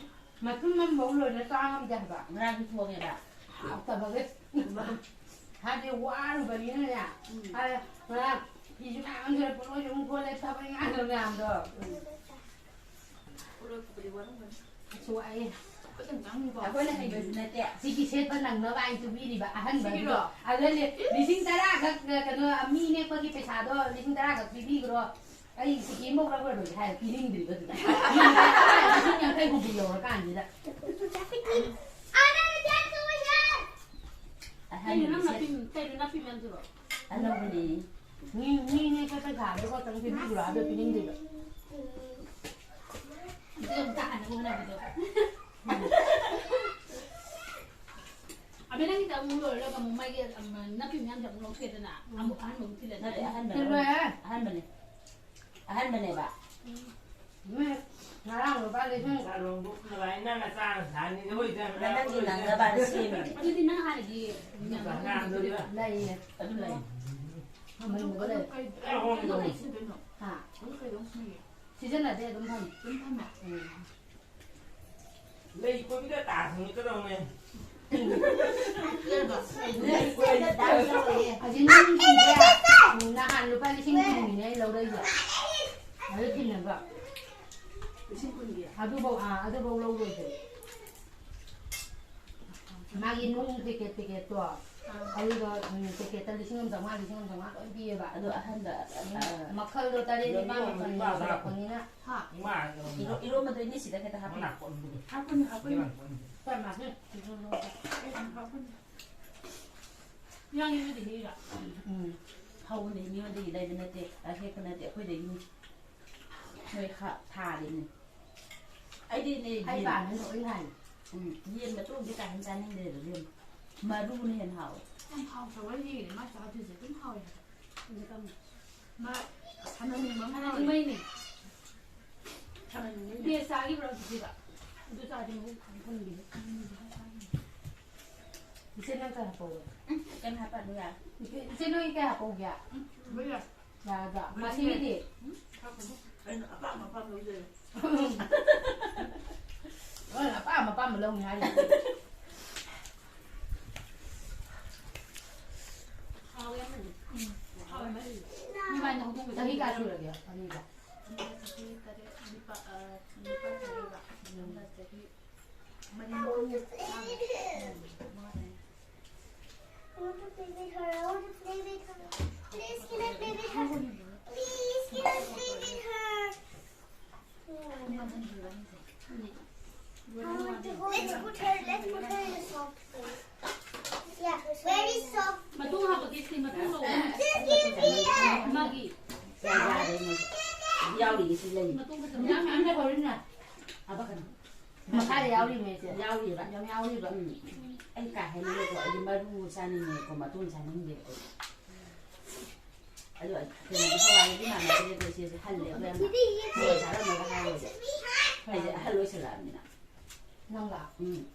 ꯃꯇꯨꯝ ꯑꯃꯐꯥꯎ ꯂꯣꯏꯅ ꯆꯥ ꯉꯝꯗꯦ ꯍꯥꯏꯕ꯫ ꯉꯔꯥꯡꯗꯤ ꯊꯣꯡꯉꯦꯕ꯫ ꯍꯥꯎꯇꯕꯒꯤ꯫ ꯍꯥꯏꯗꯤ ꯋꯥꯔꯨꯕꯅꯤꯅꯅꯦ꯫ ꯎꯝ꯫ ꯍꯥꯏ, ꯉꯔꯥꯡ ꯐꯤꯁꯨ ꯃꯌꯥꯝ ꯁꯨꯔꯦ, ꯄꯣꯠꯂꯣꯏꯁꯨ ꯑꯃꯨꯛ ꯐꯣꯠꯂꯦ, ꯊꯕꯛ ꯏꯪꯈꯥꯡꯗꯣ ꯃꯌꯥꯝꯗꯣ꯫ ꯄꯣꯠꯂꯣꯏ ꯐꯣꯠꯄꯗꯤ ꯋꯥꯔꯝꯒꯅꯤ꯫ ꯑꯁ, ꯋꯥꯏꯌꯦ꯫ ꯈꯨꯠ ꯌꯥꯝ ꯆꯪꯉꯤꯀꯣ꯫ ꯑꯩꯈꯣꯏꯅ ꯍꯩꯕꯁꯨ ꯅꯠꯇꯦ꯫ ꯁꯤꯒꯤ ꯁꯦꯠꯄ ꯅꯪꯅꯕ ꯍꯥꯏꯅ ꯇꯨꯕꯤꯔꯤꯕ ꯑꯍꯟꯕ ꯑꯗꯨꯗꯣ꯫ ꯁꯤꯒꯤꯔꯣ? ꯑꯗꯨꯗ ꯂꯤ-, ꯂꯤꯁꯤꯡ ꯇꯔꯥ ꯈꯛ, ꯀꯩꯅꯣ, ꯃꯤ ꯅꯦꯛꯄꯒꯤ ꯄꯩꯁꯥꯗꯣ ꯂꯤꯁꯤꯡ ꯇꯔꯥ ꯈꯛ ꯄꯤꯕꯤꯈ꯭ꯔꯣ꯫ ꯑꯩ ꯁꯤꯀꯤ ꯑꯃꯐꯥꯎ ꯂꯧꯔꯔꯣꯏ ꯍꯥꯏꯔ ꯄꯤꯅꯤꯡꯗ꯭ꯔꯤꯕ ꯑꯗꯨꯗ꯫ ꯂꯤꯁꯤꯡ ꯌꯥꯡꯈꯩ ꯍꯨꯝꯐꯨ ꯌꯧꯔꯀꯥꯟꯁꯤꯗ꯫ ꯑꯍꯟꯒꯤ ꯀꯩꯅꯣ ꯅꯪ ꯁꯦꯠ-, ꯅꯥꯄꯤ, ꯀꯩꯅꯣ ꯅꯥꯄꯤ ꯃꯌꯥꯝꯗꯨꯔꯣ? ꯑꯅꯧꯕꯅꯦ꯫ ꯃꯤ, ꯃꯤ ꯅꯦꯛꯄ ꯄꯩꯁꯥꯗꯣ ꯈꯛꯇꯪ ꯄꯤꯕꯤꯈ꯭ꯔꯣ ꯍꯥꯏꯕ ꯄꯤꯅꯤꯡꯗ꯭ꯔꯤꯕ꯫ ꯑꯗꯨ ꯌꯥꯝ ꯇꯥꯅ ꯍꯣꯠꯅꯕꯗꯣ꯫ ꯑꯕꯦ, ꯅꯪꯒꯤꯗ ꯑꯃꯨꯛ ꯂꯣꯏꯔꯒ ꯑꯃꯨꯛ ꯃꯥꯒꯤ, ꯑꯝ, ꯅꯥꯄꯤ ꯃꯌꯥꯝꯁꯦ ꯑꯃꯨꯛ ꯂꯧꯊꯣꯛꯑꯦꯗꯅ, ꯎꯝ꯫ ꯑꯃꯨꯛ ꯑꯍꯟꯕ ꯑꯃꯨꯛ ꯊꯤꯜꯂꯦꯗꯅ꯫ ꯅꯠꯇꯦ, ꯑꯍꯟꯕꯅꯦ꯫ ꯊꯤꯜꯂꯣꯏꯍꯦ꯫ ꯑꯍꯟꯕꯅꯦ꯫ ꯑꯍꯟꯕꯅꯦꯕ꯫ ꯎꯝ꯫ ꯎꯝ꯫ ꯉꯔꯥꯡ ꯂꯨꯄꯥ ꯂꯤꯁꯤꯡ ꯆꯥꯔꯣꯡꯗꯣ ꯅꯨꯡꯉꯥꯏꯅ ꯅꯆꯥꯅ ꯁꯥꯅꯤꯗ ꯑꯣꯏꯗꯅ ꯅꯪꯒꯤ ꯅꯪꯅꯕꯅ ꯁꯦꯝꯃꯤꯅꯦ꯫ ꯑꯗꯨꯗꯤ ꯅꯪ ꯍꯥꯟꯅꯗꯤ ꯃꯌꯥꯝ ꯑꯉꯥꯡꯗꯨꯗꯤ ꯂꯩꯌꯦ꯫ ꯑꯗꯨ ꯂꯩ꯫ ꯑꯃꯟꯕꯗ ꯂꯩ꯫ ꯀꯩ-, ꯑꯦ, ꯍꯣꯏ, ꯀꯩꯗꯧ ꯍꯣꯏ꯫ ꯁꯤꯖꯤꯟꯅꯗꯣꯏꯅꯣ? ꯍꯥ? ꯑꯗꯨ ꯀꯩꯗꯧ ꯁꯤꯖꯤꯟꯅꯒꯦ? ꯁꯤꯖꯤꯟꯅꯗꯦ, ꯑꯗꯨꯝ ꯊꯝꯃꯦ꯫ ꯑꯗꯨꯝ ꯊꯝꯃꯦ? ꯎꯝ꯫ ꯂꯩ ꯀꯣꯏꯕꯗ ꯇꯥꯁꯤꯅ ꯀꯩꯗꯧꯅꯦ? ꯂꯩ ꯀꯣꯏꯕꯗ ꯇꯥꯁꯤꯅ ꯂꯩꯌꯦ꯫ ꯑꯁꯤ ꯅꯪꯒꯤꯁꯦ, ꯎꯝ, ꯅꯍꯥꯟ ꯂꯨꯄꯥ ꯂꯤꯁꯤꯡ ꯀꯨꯟꯒꯤꯅꯦ ꯑꯩ ꯂꯧꯔꯛꯏꯁꯦ꯫ ꯑꯗꯨ ꯊꯤꯅꯕ꯫ ꯂꯤꯁꯤꯡ ꯀꯨꯟꯒꯤ? ꯑꯗꯨꯐꯧ, ꯑꯥ, ꯑꯗꯨꯐꯧ ꯂꯧꯔꯣꯏꯗ꯭ꯔꯦ꯫ ꯃꯥꯒꯤ ꯅꯨꯡ ꯄꯦꯀꯦꯠ ꯄꯦꯀꯦꯠꯇꯣ, ꯑꯥ꯫ ꯑꯗꯨꯗꯣ, ꯎꯝ, ꯄꯦꯀꯦꯠꯇ ꯂꯤꯁꯤꯡ ꯑꯃ ꯆꯥꯝꯃꯉꯥ, ꯂꯤꯁꯤꯡ ꯑꯃ ꯆꯥꯝꯃꯉꯥ ꯂꯣꯏ ꯄꯤꯌꯦꯕ꯫ ꯑꯗꯣ ꯑꯍꯟꯕ, ꯎꯝ, ꯑ, ꯃꯈꯜꯗꯣ ꯇꯔꯦꯠ ꯅꯤꯄꯥꯜ ꯃꯥꯄꯜ ꯌꯧꯁꯤꯜꯂꯛꯄꯅꯤꯅ꯫ ꯍꯥ? ꯏꯔꯣ-, ꯏꯔꯣꯝꯕꯗꯣ ꯏꯅꯦ ꯁꯤꯗ ꯈꯤꯇ ꯍꯥꯞꯄꯤꯌꯨ꯫ ꯍꯥꯞꯄꯅꯤ, ꯍꯥꯞꯄꯅꯤ꯫ ꯍꯣꯏ, ꯃꯥ, ꯁꯤ ꯂꯧꯔꯣ꯫ ꯑꯩ ꯁꯨꯝ ꯍꯥꯞꯄꯅꯤ꯫ ꯏꯔꯥꯡ ꯏꯔꯣꯏꯗꯤ ꯍꯦꯛꯏꯔꯥ? ꯎꯝ꯫ ꯍꯧꯕꯅꯦ, ꯃꯤꯉꯣꯟꯗꯒꯤ ꯂꯩꯕ ꯅꯠꯇꯦ, ꯑ, ꯍꯦꯛꯄ ꯅꯠꯇꯦ, ꯑꯩꯈꯣꯏꯗꯒꯤꯅꯤ꯫ ꯃꯣꯏ ꯍꯥ-, ꯊꯥꯔꯤꯅꯦ꯫ ꯑꯩꯗꯤꯅꯦ, ꯍꯩ ꯌꯦꯟ-, ꯄꯥꯟꯕꯅ ꯂꯣꯏ ꯍꯥꯏ꯫ ꯎꯝ, ꯌꯦꯟ ꯃꯇꯣꯡꯗꯤ ꯀꯥ ꯍꯦꯟꯅ ꯆꯥꯅꯤꯡꯗꯦꯕ, ꯏꯕꯦꯝꯃ꯫ ꯃꯔꯨꯅ ꯍꯦꯟꯅ ꯍꯥꯎꯋꯦ꯫ ꯌꯥꯝ ꯍꯥꯎꯇꯕ ꯋꯥꯔꯤꯅꯦ ꯃꯥ ꯆꯥꯗꯣꯏꯁꯦ, ꯑꯗꯨꯝ ꯍꯥꯎꯋꯦ ꯍꯥꯏꯕ꯫ ꯑꯗꯨ ꯀꯝ-, ꯃꯥ ꯁꯥꯟꯅꯅꯤꯡꯕ ꯑꯃ ꯁꯥꯟꯅꯅꯤꯡꯕꯩꯅꯦ꯫ ꯁꯥꯟꯅꯅꯤꯡꯕꯩꯅꯦ꯫ ꯕꯦ ꯆꯥꯈꯤꯕ꯭ꯔꯣ ꯍꯧꯖꯤꯛꯀꯤꯗꯣ? ꯑꯗꯨ ꯆꯥꯗꯤ ꯃꯕꯨꯛ ꯐꯅ ꯊꯟꯈꯤꯅꯤ꯫ ꯏꯆꯦ ꯅꯪ ꯀꯩ ꯍꯥꯞꯄꯧꯒꯦ? ꯀꯩꯅꯣ ꯍꯥꯄꯥꯗꯨ ꯌꯥ ꯏꯆꯦ ꯅꯣꯏꯒꯤ ꯀꯩ ꯍꯥꯞꯄꯧꯒꯦ? ꯂꯣꯏ ꯌꯥ ꯌꯥꯔꯗ꯭ꯔꯥ? ꯃꯥꯁꯤꯒꯤꯗꯤ? ꯍꯥꯄꯅꯨ꯫ ꯑꯩꯅ ꯑꯄꯥꯝ ꯑꯄꯥꯝꯕ ꯂꯧꯖꯔꯦ꯫ ꯅꯣꯏꯅ ꯑꯄꯥꯝ ꯑꯄꯥꯝꯕ ꯂꯧꯅꯤ ꯍꯥꯏꯔꯤ꯫ ꯍꯥꯎꯋꯦ ꯑꯃꯅꯤ꯫ ꯍꯥꯎꯋꯦ ꯑꯃꯅꯤ꯫ ꯅꯣꯏꯕꯥꯅꯤ ꯍꯧꯗꯣꯡ ꯆꯍꯤ ꯀꯌꯥ ꯁꯨꯔꯒꯦ ꯑꯅꯤꯗꯣ? ꯑꯃꯅ ꯆꯍꯤ ꯇꯔꯦꯠ, ꯅꯤꯄꯥ-, ꯑ, ꯅꯤꯄꯥꯟ ꯆꯍꯤꯒ꯫ ꯑꯃꯅ ꯆꯍꯤ ꯃꯔꯤ꯫ I want to play with her. I want to play with her. Please, can I play with her? Please, can I play with her? I want to hold her. Let's put her. Let's put her in a soft place. Yeah, very soft. ꯃꯇꯨꯡ ꯍꯥꯞꯄꯒꯦ ꯁꯤ ꯃꯇꯨꯡ ꯂꯧ꯫ Just give me a. ꯃꯥꯒꯤ ꯌꯥꯔꯦ ꯃꯣꯏ꯫ ꯌꯥꯎꯔꯤꯌꯦ ꯁꯤ ꯂꯩ꯫ ꯃꯇꯨꯡ ꯈꯛꯇ ꯌꯥꯝ ꯌꯥꯝ ꯂꯩꯍꯧꯔꯤꯅꯦ꯫ ꯍꯥꯄꯛꯀꯅꯨ꯫ ꯃꯈꯥꯗ ꯌꯥꯎꯔꯤꯅꯦ ꯏꯆꯦ꯫ ꯌꯥꯎꯔꯤꯕ꯫ ꯌꯥꯝ ꯌꯥꯎꯔꯤꯕ꯫ ꯎꯝ꯫ ꯑꯩ ꯀꯥ ꯍꯦꯟꯅ ꯂꯩꯀꯣ ꯑꯩꯗꯤ ꯃꯔꯨ ꯆꯥꯅꯤꯡꯉꯦꯀꯣ ꯃꯇꯣꯟ ꯆꯥꯅꯤꯡꯗꯦꯕ ꯑꯩ꯫ ꯑꯗꯣ ꯀꯩꯅꯣꯗꯤ ꯍꯋꯥꯏꯗꯤ ꯃꯥꯟꯅꯗꯦꯀꯣ ꯏꯆꯦꯁꯦ ꯍꯜꯂꯦꯀꯣ ꯌꯥꯝꯅ꯫ ꯍꯋꯥꯏ ꯆꯥꯔꯝꯃꯒ ꯍꯥꯏꯔꯣꯏꯁꯦ꯫ ꯑꯩꯁꯦ ꯑꯍꯜ ꯑꯣꯏꯁꯜꯂꯛꯑꯕꯅꯤꯅ꯫ ꯅꯪꯂ? ꯎꯝ꯫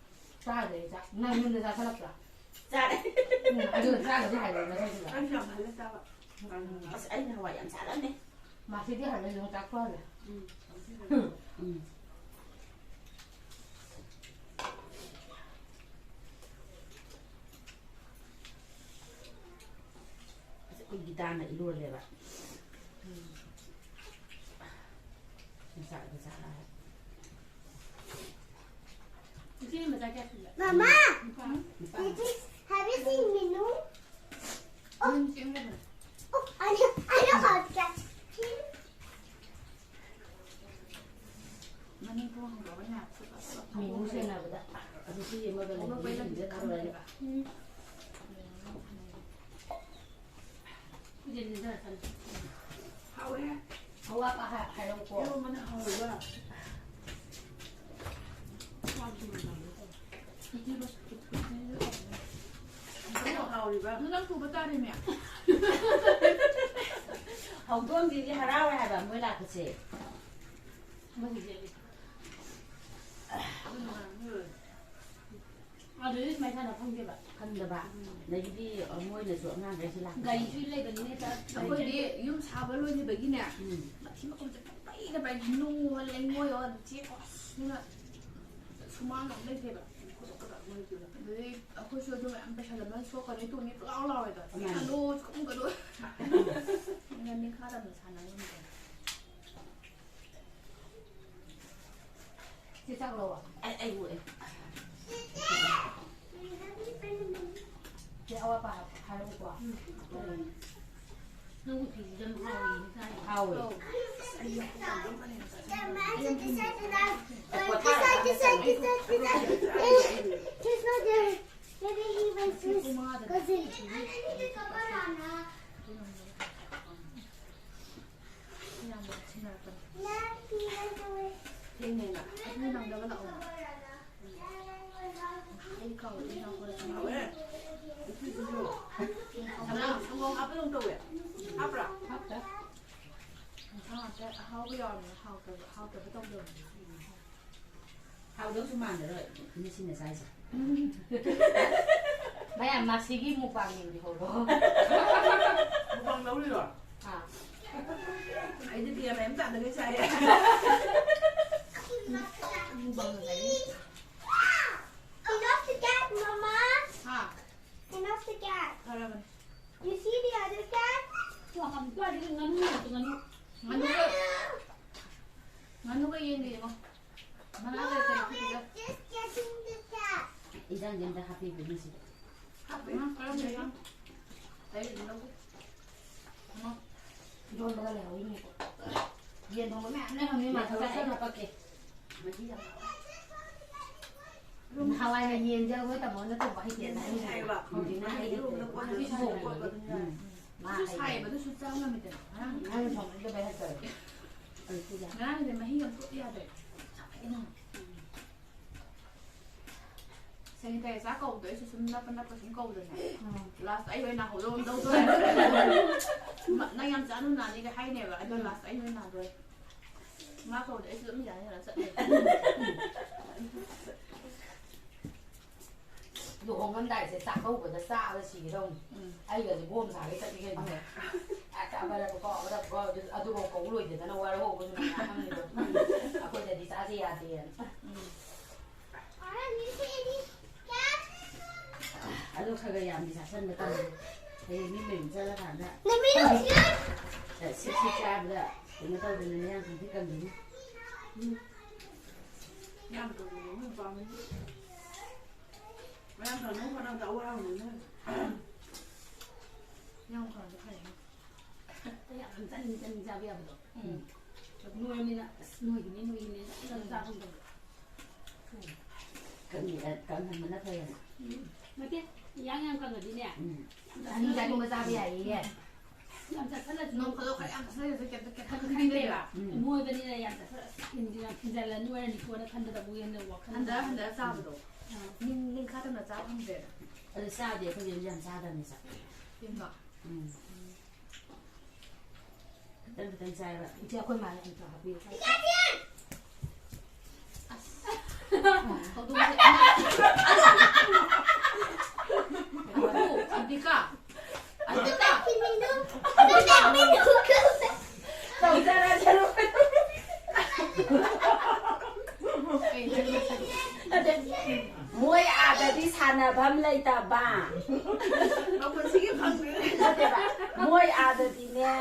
ꯆꯥꯗ꯭ꯔꯦ ꯆꯥꯛ꯫ ꯅꯪ ꯌꯨꯝꯗ ꯆꯥꯁꯜꯂꯛꯄ꯭ꯔꯥ? ꯆꯥꯔꯦ꯫ ꯎꯝ, ꯑꯗꯨꯒ ꯆꯥꯗꯕꯁꯨ ꯍꯥꯏꯔꯣꯏ ꯃꯊꯪꯁꯤꯗ꯫ ꯑꯩꯁꯨ ꯌꯥꯝ ꯍꯜꯂꯦ ꯆꯥꯕ꯫ ꯑꯁ ꯑꯩꯅ ꯍꯋꯥꯏ ꯌꯥꯝ ꯆꯥꯔꯝꯃꯦ꯫ ꯃꯥꯁꯤꯗꯤ ꯍꯜꯂꯦ ꯌꯣꯡꯆꯥꯛꯁꯨ ꯍꯜꯂꯦ꯫ ꯎꯝ꯫ ꯎꯝ꯫ ꯑꯁ ꯑꯩꯈꯣꯏ ꯒꯤꯇꯥꯅ ꯏꯔꯣꯜꯂꯦꯕ꯫ ꯌꯣꯡꯆꯥꯛ ꯌꯣꯡꯆꯥꯛ ꯍꯥꯏꯔ꯫ ꯏꯆꯦ ꯃꯆꯥ ꯀꯌꯥ ꯁꯨꯒꯦ? Mama, ꯅꯨꯄꯥ? did you, have you seen Minu? ꯌꯨꯝ ꯆꯦꯟꯒꯗ꯭ꯔꯥ? Oh, I know, I know how to catch him. ꯃꯅꯤꯡ ꯊꯣꯡ ꯍꯥꯡꯗꯣꯛꯑꯒ ꯉꯥꯏꯍꯥꯛ ꯁꯨꯕ ꯁꯨꯕ ꯃꯤꯅꯨ ꯁꯦꯟꯅꯕꯗ꯫ ꯑꯗꯨ ꯁꯤ ꯑꯃꯒ ꯊꯣꯛꯂꯛꯄꯩ ꯂꯝꯕꯤꯗ ꯂꯩꯕ ꯈꯝꯃꯦꯕ꯫ ꯏꯆꯦ ꯅꯤꯡꯖꯔꯛꯀꯅꯤ꯫ ꯍꯥꯎꯋꯦ꯫ ꯑꯋꯥꯠꯄ ꯍꯥꯏ-, ꯍꯥꯏꯔꯛꯎꯀꯣ꯫ ꯏꯔꯣꯝꯕꯅ ꯍꯥꯎꯋꯦꯕ꯫ ꯆꯥꯛꯁꯨ ꯃꯨꯟꯗꯕꯅꯦ ꯇꯧꯔꯦ꯫ ꯎꯇꯤꯗꯣ, ꯎꯇꯤꯗꯣ ꯍꯥꯎꯋꯦ꯫ ꯀꯩꯅꯣ ꯍꯥꯎꯔꯤꯕ꯫ ꯑꯗꯨ ꯅꯪ ꯄꯨꯕ ꯇꯥꯔꯦꯅꯦ꯫ ꯍꯧꯗꯣꯡꯁꯤꯡꯁꯦ ꯍꯔꯥꯎꯋꯦ ꯍꯥꯏꯕ ꯃꯣꯏ ꯂꯥꯛꯄꯁꯦ꯫ ꯃꯣꯏꯒꯤꯁꯦ ꯑꯗꯨ ꯅꯨꯡꯉꯥꯏꯔꯝꯅꯤ ꯂꯣꯏꯔꯦ꯫ ꯑꯗꯨꯗꯤ ꯁꯨꯃꯥꯏꯅ ꯁꯥꯟꯅ ꯐꯪꯗꯦꯕ꯫ ꯈꯪꯗꯕ꯫ ꯑꯗꯒꯤꯗꯤ, ꯑ, ꯃꯣꯏꯅꯁꯨ ꯑꯉꯥꯡꯈꯩꯁꯨ ꯂꯥꯛꯄ꯫ ꯒꯥꯔꯤꯁꯨ ꯂꯩꯕꯅꯤꯅ ꯆꯠ-, ꯑꯩꯈꯣꯏꯗꯤ ꯌꯨꯝ ꯁꯥꯕ ꯂꯣꯏꯈꯤꯕꯒꯤꯅꯦ, ꯎꯝ꯫ ꯃꯊꯤ ꯃꯀꯨꯝꯁꯦ ꯄꯪꯄꯩꯗ ꯄꯩ, ꯅꯨꯡꯉꯣ ꯂꯩꯉꯣꯏꯌꯣ ꯆꯦꯛꯑꯣ ꯑꯁ ꯑꯗꯨꯅ ꯁꯨꯃꯥꯡ ꯑꯃ ꯂꯩꯇꯦꯕ꯫ ꯑꯗꯨꯗꯩ ꯑꯩꯈꯣꯏꯁꯨ ꯑꯗꯨ ꯃꯌꯥꯝ ꯄꯩꯁꯜꯂꯕꯅꯤꯅ ꯁꯣꯛꯀꯅꯤ ꯇꯨꯅꯤ ꯄꯨꯡꯂꯥꯎ ꯂꯥꯎꯔꯦꯗꯣ꯫ ꯃꯥꯅꯤ꯫ ꯆꯦꯛꯀꯅꯨ ꯆꯦꯛꯀꯨꯝꯒꯅꯨ꯫ ꯑꯗꯨꯅ ꯅꯤꯡꯈꯥ ꯇꯝꯅ ꯁꯥꯟꯅ ꯉꯝꯗꯦ꯫ ꯆꯦ ꯆꯥꯛ ꯂꯧꯔꯣ꯫ ꯑꯩ, ꯑꯩ ꯎꯑꯦ꯫ ꯆꯦ ꯑꯋꯥꯠꯄ ꯍꯥꯏꯔꯛꯎꯀꯣ꯫ ꯎꯝ꯫ ꯅꯪꯒꯤ ꯐꯤꯁꯤꯁꯨ ꯌꯥꯝ ꯍꯥꯎꯋꯦ, ꯏꯟꯁꯥꯡ ꯍꯥꯎꯋꯦ꯫ ꯑꯧ꯫ ꯑꯁ, ꯑꯩ ꯌꯥꯝ ꯄꯥꯝꯕ ꯑꯃ ꯂꯩꯔꯦ꯫ ꯄꯣꯊꯥꯔꯒ ꯆꯠꯂꯣ꯫ Maybe he was just cousin. ꯊꯦꯡꯉꯦꯅ꯫ ꯑꯗꯨ ꯅꯪꯅꯕ ꯂꯥꯛꯑꯣ꯫ ꯑꯩ ꯀꯥꯎꯗꯦ, ꯏꯅꯥꯎꯄꯥꯗ ꯆꯪꯉꯛꯑꯣ꯫ ꯍꯥꯎꯋꯦ꯫ ꯁꯪꯒꯣꯝ, ꯁꯪꯒꯣꯝ ꯍꯥꯞꯄꯗꯧ ꯇꯧꯋꯦ꯫ ꯍꯥꯞꯄ꯭ꯔꯥ? ꯍꯥꯞꯇꯦ꯫ ꯏꯟꯁꯥꯡ ꯉꯥꯛꯇ ꯑꯍꯥꯎꯕ ꯌꯥꯎꯔꯝꯃꯦ, ꯍꯥꯎꯇꯕ, ꯍꯥꯎꯇꯕ ꯇꯧꯗꯕꯅꯦ꯫ ꯍꯥꯎꯗꯧꯁꯨ ꯃꯥꯟꯗꯔꯣꯏ, ꯃꯤꯁꯤꯡꯅ ꯆꯥꯏꯁꯦ꯫ ꯃꯌꯥꯝ ꯃꯁꯤꯒꯤ ꯃꯨꯛꯕꯥꯡ ꯌꯦꯡꯕꯤꯍꯧꯔꯣ꯫ ꯃꯨꯛꯕꯥꯡ ꯂꯧꯔꯤꯔꯣ? ꯑꯥ꯫ ꯑꯩꯗꯤ ꯒ꯭ꯌꯥꯟ ꯃꯦꯟ ꯑꯃ ꯇꯥꯗꯈꯩ ꯆꯥꯏꯌꯦ꯫ ꯃꯨꯛꯕꯥꯡ ꯂꯧꯔꯤ꯫ Enough the cat, Mama. ꯍꯥ? Enough the cat. ꯐꯔꯕꯅꯦ꯫ You see the other cat? Two ꯑꯍꯟ ꯀꯥꯏꯗꯒꯤ ꯉꯥꯅꯨ ꯉꯥꯛꯇ ꯉꯥꯅꯨ꯫ ꯉꯥꯅꯨꯒ, ꯉꯥꯅꯨꯒ ꯌꯦꯟꯒ ꯌꯦꯡꯉꯣ꯫ ꯃꯅꯥ ꯀꯩ ꯀꯩ ꯍꯥꯞꯄꯤꯒꯦ? Just getting the cat. ꯏꯟꯖꯥꯡꯁꯦ ꯑꯝꯇ ꯍꯥꯞꯄꯤꯕ ꯃꯤꯁꯤꯗ꯫ ꯎꯝ, ꯀꯔꯝꯕ ꯏꯟꯖꯥꯡ? ꯑꯩꯒꯤꯗꯤ ꯂꯧꯗꯦ꯫ ꯎꯝ꯫ ꯏꯔꯣꯟꯕꯒ ꯂꯩꯍꯧꯔꯤꯅꯤꯀꯣ꯫ ꯌꯦꯟ ꯊꯣꯡꯕ ꯃꯌꯥꯝ ꯂꯩꯍꯧꯔꯤ, ꯃꯥ ꯌꯦꯟ ꯊꯣꯡꯕ ꯆꯥꯏ꯫ ꯈꯔ ꯍꯥꯞꯄꯛꯀꯦ꯫ ꯃꯍꯤ ꯌꯥꯝ ꯍꯥꯎꯋꯦ꯫ ꯅꯍꯥꯟꯋꯥꯏꯅ ꯌꯦꯟꯁꯦ ꯑꯩꯈꯣꯏ ꯇꯥꯃꯣꯅ ꯊꯣꯡꯕ ꯍꯩꯇꯦꯅ ꯍꯥꯏꯅꯦ꯫ ꯍꯥꯏꯕ꯫ ꯍꯧꯖꯤꯛꯅ ꯍꯩꯔꯦ꯫ ꯏꯔꯣꯟꯕꯗ ꯀꯣꯟꯅ ꯑꯗꯨꯁꯨ ꯍꯣꯡꯉꯦ꯫ ꯀꯣꯠꯄꯗꯨꯅ ꯌꯥꯔꯦ꯫ ꯎꯝ꯫ ꯃꯥ ꯑꯗꯨꯁꯨ ꯍꯩꯔꯦ꯫ ꯁꯥꯏꯌꯦꯕ, ꯑꯗꯨꯁꯨ ꯆꯥ ꯉꯝꯃꯤꯗꯅ꯫ ꯉꯔꯥꯡ ꯅꯪꯅ ꯊꯣꯡꯕꯗꯨꯗ ꯍꯩꯇꯕ꯫ ꯉꯔꯥꯡꯗꯤ ꯃꯍꯤ ꯑꯃ ꯇꯣꯠ ꯌꯥꯗ꯭ꯔꯦ꯫ ꯁꯥꯏꯌꯦꯅ꯫ ꯁꯦꯅꯤꯇꯥꯏꯖꯔ ꯀꯧꯕꯗꯣ ꯑꯩꯁꯨ ꯁꯨꯝ ꯅꯞꯄ ꯅꯞꯄ ꯁꯨꯝ ꯀꯧꯕꯗꯅꯦ꯫ ꯎꯝ꯫ ꯂꯥꯁꯇ ꯑꯩ ꯑꯣꯏꯅ ꯅꯥꯍꯧꯗꯧ ꯑꯃ ꯇꯧꯗꯣꯔꯦ꯫ ꯅꯪ ꯌꯥꯝ ꯆꯥꯅꯨ ꯅꯥꯅꯤꯒ ꯍꯥꯏꯅꯦꯕ, ꯑꯗꯣ ꯎꯝ꯫ ꯂꯥꯁꯇ ꯑꯩ ꯑꯣꯏꯅ ꯅꯥꯗꯣꯔꯦ꯫ ꯃꯥ ꯀꯧꯕꯗ ꯑꯩꯁꯨ ꯑꯗꯨꯝ ꯌꯥꯅ ꯌꯥꯅ ꯆꯠꯂꯦ꯫ ꯂꯨꯍꯣꯡꯉꯝꯗꯥꯏꯁꯦ ꯆꯥꯛꯀꯧꯕꯗ ꯆꯥꯕ ꯁꯤꯒꯦ ꯇꯧꯅꯤ꯫ ꯎꯝ꯫ ꯑꯩꯒꯁꯦ ꯕꯣꯝ ꯁꯥꯒꯦ ꯆꯠꯂꯤ ꯀꯩꯅꯣ꯫ ꯑꯗꯨ ꯑꯗꯨꯐꯥꯎ ꯀꯧ ꯂꯣꯏꯗꯗꯅ ꯋꯥꯔꯍꯧꯕꯁꯨ ꯃꯌꯥꯝ ꯑꯃꯅꯤꯗꯣ꯫ ꯑꯩꯈꯣꯏꯗꯗꯤ ꯆꯥꯁꯦ ꯌꯥꯗꯦꯅ꯫ ꯎꯝ꯫ ꯑꯗꯣ ꯈꯔ ꯈꯔ ꯌꯥꯝꯗꯤ ꯆꯥꯁꯟꯕ ꯇꯝꯃꯨ꯫ ꯍꯌꯦꯡ ꯃꯤ ꯃꯌꯨꯝ ꯆꯠꯂꯀꯥꯟꯗ ꯁꯤꯛ ꯁꯤꯛ ꯆꯥꯕꯗ ꯀꯩꯅꯣ ꯇꯧꯗꯅ ꯅꯌꯥꯡ ꯈꯪꯗꯤ ꯀꯪꯗꯅꯤ꯫ ꯎꯝ꯫ ꯌꯥꯝ ꯀꯪꯕꯗꯣ ꯃꯣꯏ ꯄꯥꯝꯃꯤ꯫ ꯃꯌꯥꯝ ꯀꯪꯅꯕ ꯍꯣꯠꯅꯕꯗ ꯑꯋꯥꯕꯅꯤꯅ꯫ ꯌꯥꯝ ꯀꯪꯉꯗꯤ ꯐꯩ꯫ ꯌꯥꯝ ꯆꯥꯅꯤꯡ ꯆꯥꯅꯤꯡ ꯆꯥꯕ ꯌꯥꯕꯗꯣ꯫ ꯎꯝ꯫ ꯅꯣꯏꯔꯃꯤꯅ ꯑꯁ ꯅꯣꯏꯒꯤꯅꯤ ꯅꯣꯏꯒꯤꯅꯤ ꯑꯗꯨꯝ ꯆꯥ ꯐꯪꯗꯕꯗꯣ꯫ ꯀꯪꯍꯟꯕꯅ ꯐꯩꯌꯦꯕ꯫ ꯎꯝ꯫ ꯅꯠꯇꯦ, ꯏꯌꯥꯡ ꯌꯥꯝ ꯀꯪꯉꯗꯤꯅꯦ꯫ ꯎꯝ꯫ ꯆꯥꯅꯤꯡ ꯆꯥꯅꯤꯡꯕ ꯆꯥꯕ ꯌꯥꯏꯌꯦ꯫ ꯌꯥꯝ ꯆꯥꯁꯜꯂꯁꯨ ꯅꯣꯡ ꯐꯥꯗꯣꯛ ꯈꯔ ꯌꯥꯝ ꯆꯥꯁꯜꯂꯁꯨ ꯀꯩꯝꯇ ꯈꯟꯗꯦꯕ꯫ ꯈꯟꯗꯦꯕ꯫ ꯎꯝ꯫ ꯅꯣꯏꯕꯅꯤꯅ ꯌꯥꯝ ꯆꯥꯁꯜꯂ-، ꯑꯁ ꯍꯦꯟꯖꯤꯟ-, ꯍꯦꯟꯖꯜꯂ ꯅꯣꯏꯔꯅꯤꯀꯣꯅ ꯈꯟꯕꯗꯕꯨ ꯍꯦꯟꯅ ꯋꯥꯈꯜ ꯍꯟꯊ ꯍꯟꯊ ꯆꯥꯕꯗꯣ꯫ ꯑꯥ꯫ ꯅꯤꯡ-, ꯅꯤꯡꯈꯥ ꯇꯝꯅ ꯆꯥꯕ ꯉꯝꯗ꯭ꯔꯦꯗ꯫ ꯑꯗꯨ ꯆꯥꯗꯦ, ꯑꯩꯈꯣꯏ ꯌꯨꯝꯁꯦ ꯌꯥꯝ ꯆꯥꯗꯕꯅꯤ ꯆꯥꯛ꯫ ꯌꯨꯝꯗꯣ? ꯎꯝ꯫ ꯈꯤꯇꯪ ꯈꯤꯇꯪ ꯆꯥꯏꯕ꯫ ꯏꯆꯦ, ꯑꯩꯈꯣꯏ ꯃꯥꯅ ꯑꯝꯇ ꯍꯥꯞꯄꯤꯌꯨ꯫ ꯑꯁ꯫ ꯍꯧꯗꯣꯡꯁꯦ꯫ ꯑꯝꯕꯤꯀꯥ꯫ ꯑꯝꯕꯤꯀꯥ꯫ ꯇꯧꯖꯔꯁꯅꯨ꯫ ꯀꯩꯅꯣ? ꯃꯣꯏ ꯑꯥꯗꯗꯤ ꯁꯥꯟꯅꯐꯝ ꯂꯩꯇꯕ꯫ ꯃꯄꯨꯟꯁꯤꯒꯤ ꯐꯪꯗ꯭ꯔꯤ꯫ ꯅꯠꯇꯦꯕ, ꯃꯣꯏ ꯑꯥꯗꯗꯤꯅꯦ,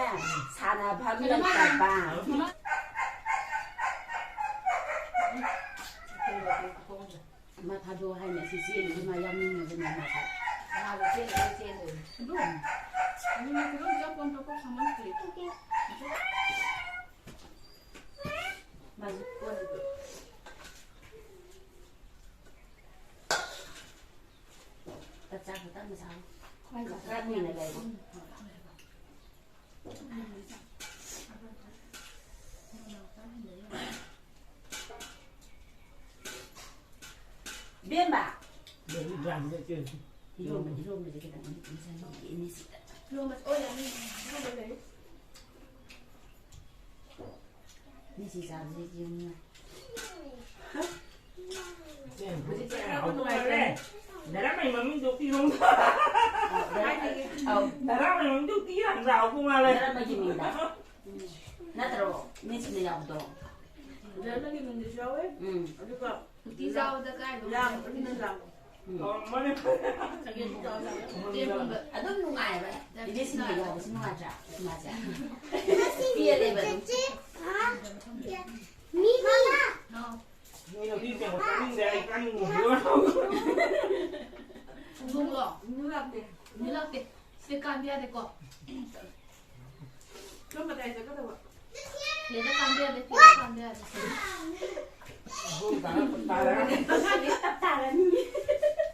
ꯁꯥꯟꯅꯐꯝ ꯂꯩꯇꯕ꯫ ꯃꯥ ꯊꯥꯗꯣꯛꯑꯣ ꯍꯥꯏꯅ ꯑꯁꯤ ꯆꯦꯜꯂꯤꯁꯦ ꯃꯥ ꯌꯥꯎꯅꯤꯡꯉꯕꯅꯦ ꯃꯥꯁꯦ꯫ ꯃꯥꯗꯣ ꯆꯦꯜꯂꯣꯏ, ꯆꯦꯜꯂꯣꯏ꯫ ꯑꯗꯨ, ꯅꯨꯃꯤꯠ ꯈꯨꯗꯤꯡꯒꯤ ꯑꯄꯣꯟ ꯄꯣꯠ ꯁꯥꯃꯟꯈ꯭ꯔꯦ꯫ ꯃꯥꯁꯨ ꯀꯣꯟꯅ ꯆꯥꯛ ꯆꯥ ꯈꯛꯇꯪ ꯆꯥꯎ꯫ ꯈꯔ ꯀꯨꯏꯅ ꯂꯩꯔꯣ꯫ ꯏꯕꯦꯝꯃ! ꯏꯔꯣꯝꯕ, ꯏꯔꯣꯝꯕꯁꯦ ꯈꯤꯇꯪ ꯉꯁꯥꯏꯒꯤ ꯏꯅꯦꯁꯤꯗ꯫ ꯏꯔꯣꯝꯕꯁꯦ, ꯑꯣ, ꯌꯥꯅꯤ, ꯏꯔꯣꯝꯕ ꯂꯩ꯫ ꯃꯤꯁꯤ ꯆꯥꯕꯁꯦ ꯌꯦꯡꯉꯨ꯫ ꯍꯧꯖꯤꯛꯇꯤ ꯈꯔ ꯅꯨꯡꯉꯥꯏꯔꯦ꯫ ꯙꯔꯃꯒꯤ ꯃꯃꯤꯡꯗꯣ ꯄꯤꯔꯣ꯫ ꯑꯧ, ꯙꯔꯃꯒꯤ ꯃꯃꯤꯡꯗꯣ ꯄꯤꯔꯣ ꯌꯥꯝ ꯆꯥꯎꯕ ꯃꯥꯜꯂꯦ꯫ ꯙꯔꯃꯒꯤ ꯃꯤꯡꯗ꯫ ꯅꯠꯇ꯭ꯔꯣ? ꯃꯤꯠꯁꯤꯗ ꯌꯥꯎꯕꯗꯣ꯫ ꯙꯔꯃꯒꯤ ꯃꯤꯡꯗꯁꯨ ꯌꯥꯎꯋꯦ꯫ ꯎꯝ꯫ ꯑꯗꯨꯒ ꯎꯇꯤ ꯆꯥꯕꯗ ꯀꯥꯏꯗ ꯂꯥꯡ-, ꯎꯇꯤ ꯂꯥꯡ-꯫ ꯎꯝ꯫ ꯑꯣ, ꯃꯥꯅꯦ꯫ ꯆꯒꯦꯝ ꯆꯥꯕꯗ꯫ ꯑꯗꯨꯝ ꯅꯨꯡꯉꯥꯏꯕ꯫ ꯏꯗꯤꯁꯤꯡꯗ ꯌꯥꯎꯕꯁꯤ ꯅꯨꯡꯉꯥꯏꯇ꯭ꯔꯥ? ꯃꯥꯁꯦ꯫ ꯄꯦꯜꯂꯦꯕ ꯑꯗꯨꯝ꯫ ꯆꯦꯆꯦ, ꯍꯥ? ꯃꯤꯃꯤ꯫ ꯍꯥꯎ꯫ ꯅꯣꯏꯅ ꯍꯨꯏ ꯀꯩꯅꯣ ꯆꯥꯅꯤꯡꯗꯦ, ꯑꯩ ꯆꯥꯅꯤꯡꯉꯦ꯫ ꯅꯣꯡꯂꯣ? ꯅꯨ ꯂꯥꯛꯇꯦ꯫ ꯅꯨ ꯂꯥꯛꯇꯦ꯫ ꯁꯤꯗ ꯀꯥꯟꯕ ꯌꯥꯗꯦꯀꯣ꯫ ꯁꯣꯝ ꯃꯇꯥꯏ ꯆꯠꯀꯗꯕ꯫ ꯁꯤꯗ ꯀꯥꯟꯕ ꯌꯥꯗꯦ, ꯁꯤꯗ ꯀꯥꯟꯕ ꯌꯥꯗꯦ꯫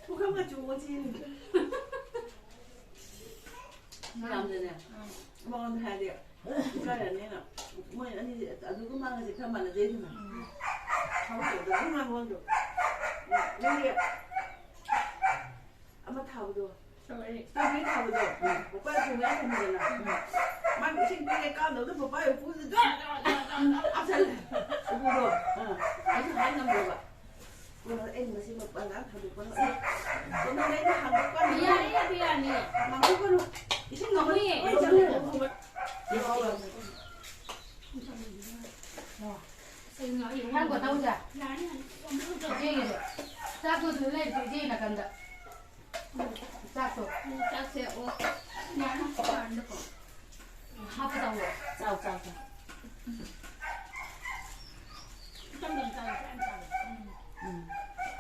ꯄꯨꯈꯝ ꯃꯆꯨ ꯑꯃ ꯆꯦꯜꯂꯤ꯫ ꯌꯥꯝꯅꯅꯦ꯫ ꯃꯉꯣꯟꯗ ꯍꯥꯏꯔꯗꯤ ꯏꯀꯥꯏꯔꯅꯤꯅ꯫ ꯃꯣꯏ ꯑꯅꯤꯁꯦ ꯑꯗꯨꯒ ꯃꯥꯒꯁꯦ ꯈꯔ ꯃꯥꯟꯅꯖꯩꯗꯅ꯫ ꯎꯝ꯫ ꯊꯕꯛ ꯇꯧꯕꯗ ꯑꯗꯨꯝ ꯉꯥꯡꯕꯗꯣ꯫ ꯅꯪꯒꯤ ꯑꯃ ꯊꯥꯕꯗꯣ꯫ ꯁꯧꯒ꯭ꯔꯤ꯫ ꯁꯧꯒ꯭ꯔꯤ ꯊꯥꯕꯗꯣ꯫ ꯎꯝ꯫ ꯄꯄꯥꯏ ꯊꯣꯡ ꯃꯌꯥ ꯊꯝꯃꯤꯗꯅ꯫ ꯎꯝ꯫ ꯃꯥꯒꯤ ꯏꯁꯤꯡ ꯄꯤꯒꯦ ꯀꯥꯝꯅꯕꯗ ꯄꯄꯥꯏ ꯎꯀꯨꯁꯦ ꯖ꯭ꯋꯥ ꯖ꯭ꯋꯥ ꯖ꯭ꯋꯥ ꯖ꯭ꯋꯥ ꯍꯥꯞꯆꯜꯂꯦ꯫ ꯎꯀꯨꯗꯣ꯫ ꯑꯥ꯫ ꯑꯩꯁꯨ ꯍꯥꯏ ꯉꯝꯗ꯭ꯔꯕ꯫ ꯀꯣꯟꯅ ꯑꯩꯅ ꯃꯁꯤ ꯃꯄꯥꯟ ꯂꯥꯛ ꯊꯥꯗꯣꯛꯄꯅ꯫ ꯀꯣꯟꯅ ꯑꯩꯅ ꯍꯥꯡꯗꯣꯛꯄ ꯌꯥꯅꯤ, ꯑꯗꯨ ꯌꯥꯅꯤ꯫ ꯉꯥꯡꯊꯣꯛꯀꯅꯨ꯫ ꯏꯁꯤꯡ ꯉꯥꯡꯊꯣꯛ-꯫ ꯉꯥꯡꯉꯨꯌꯦ꯫ ꯌꯥꯎꯔꯕ꯫ ꯅꯪ ꯀꯣꯟ ꯊꯧꯖ꯫ ꯌꯥꯅꯤ, ꯌꯥꯅꯤ꯫ ꯏꯆꯦꯒꯤꯗꯣ꯫ ꯆꯥꯛꯇꯣ ꯑꯗꯨꯗ ꯂꯩꯔꯦ, ꯏꯆꯦꯒꯤ ꯅꯥꯀꯟꯗ꯫ ꯆꯥꯛꯇꯣ꯫ ꯆꯥꯛꯁꯦ, ꯑꯣ꯫ ꯌꯥꯅꯤ, ꯀꯥꯟꯗꯀꯣ꯫ ꯍꯥꯞꯄ ꯆꯥꯎꯋꯣ꯫ ꯆꯥꯎ, ꯆꯥꯎ, ꯆꯥꯎ꯫ ꯏꯆꯝ ꯆꯝ ꯆꯥꯎ, ꯏꯆꯝ ꯆꯝ꯫ ꯎꯝ꯫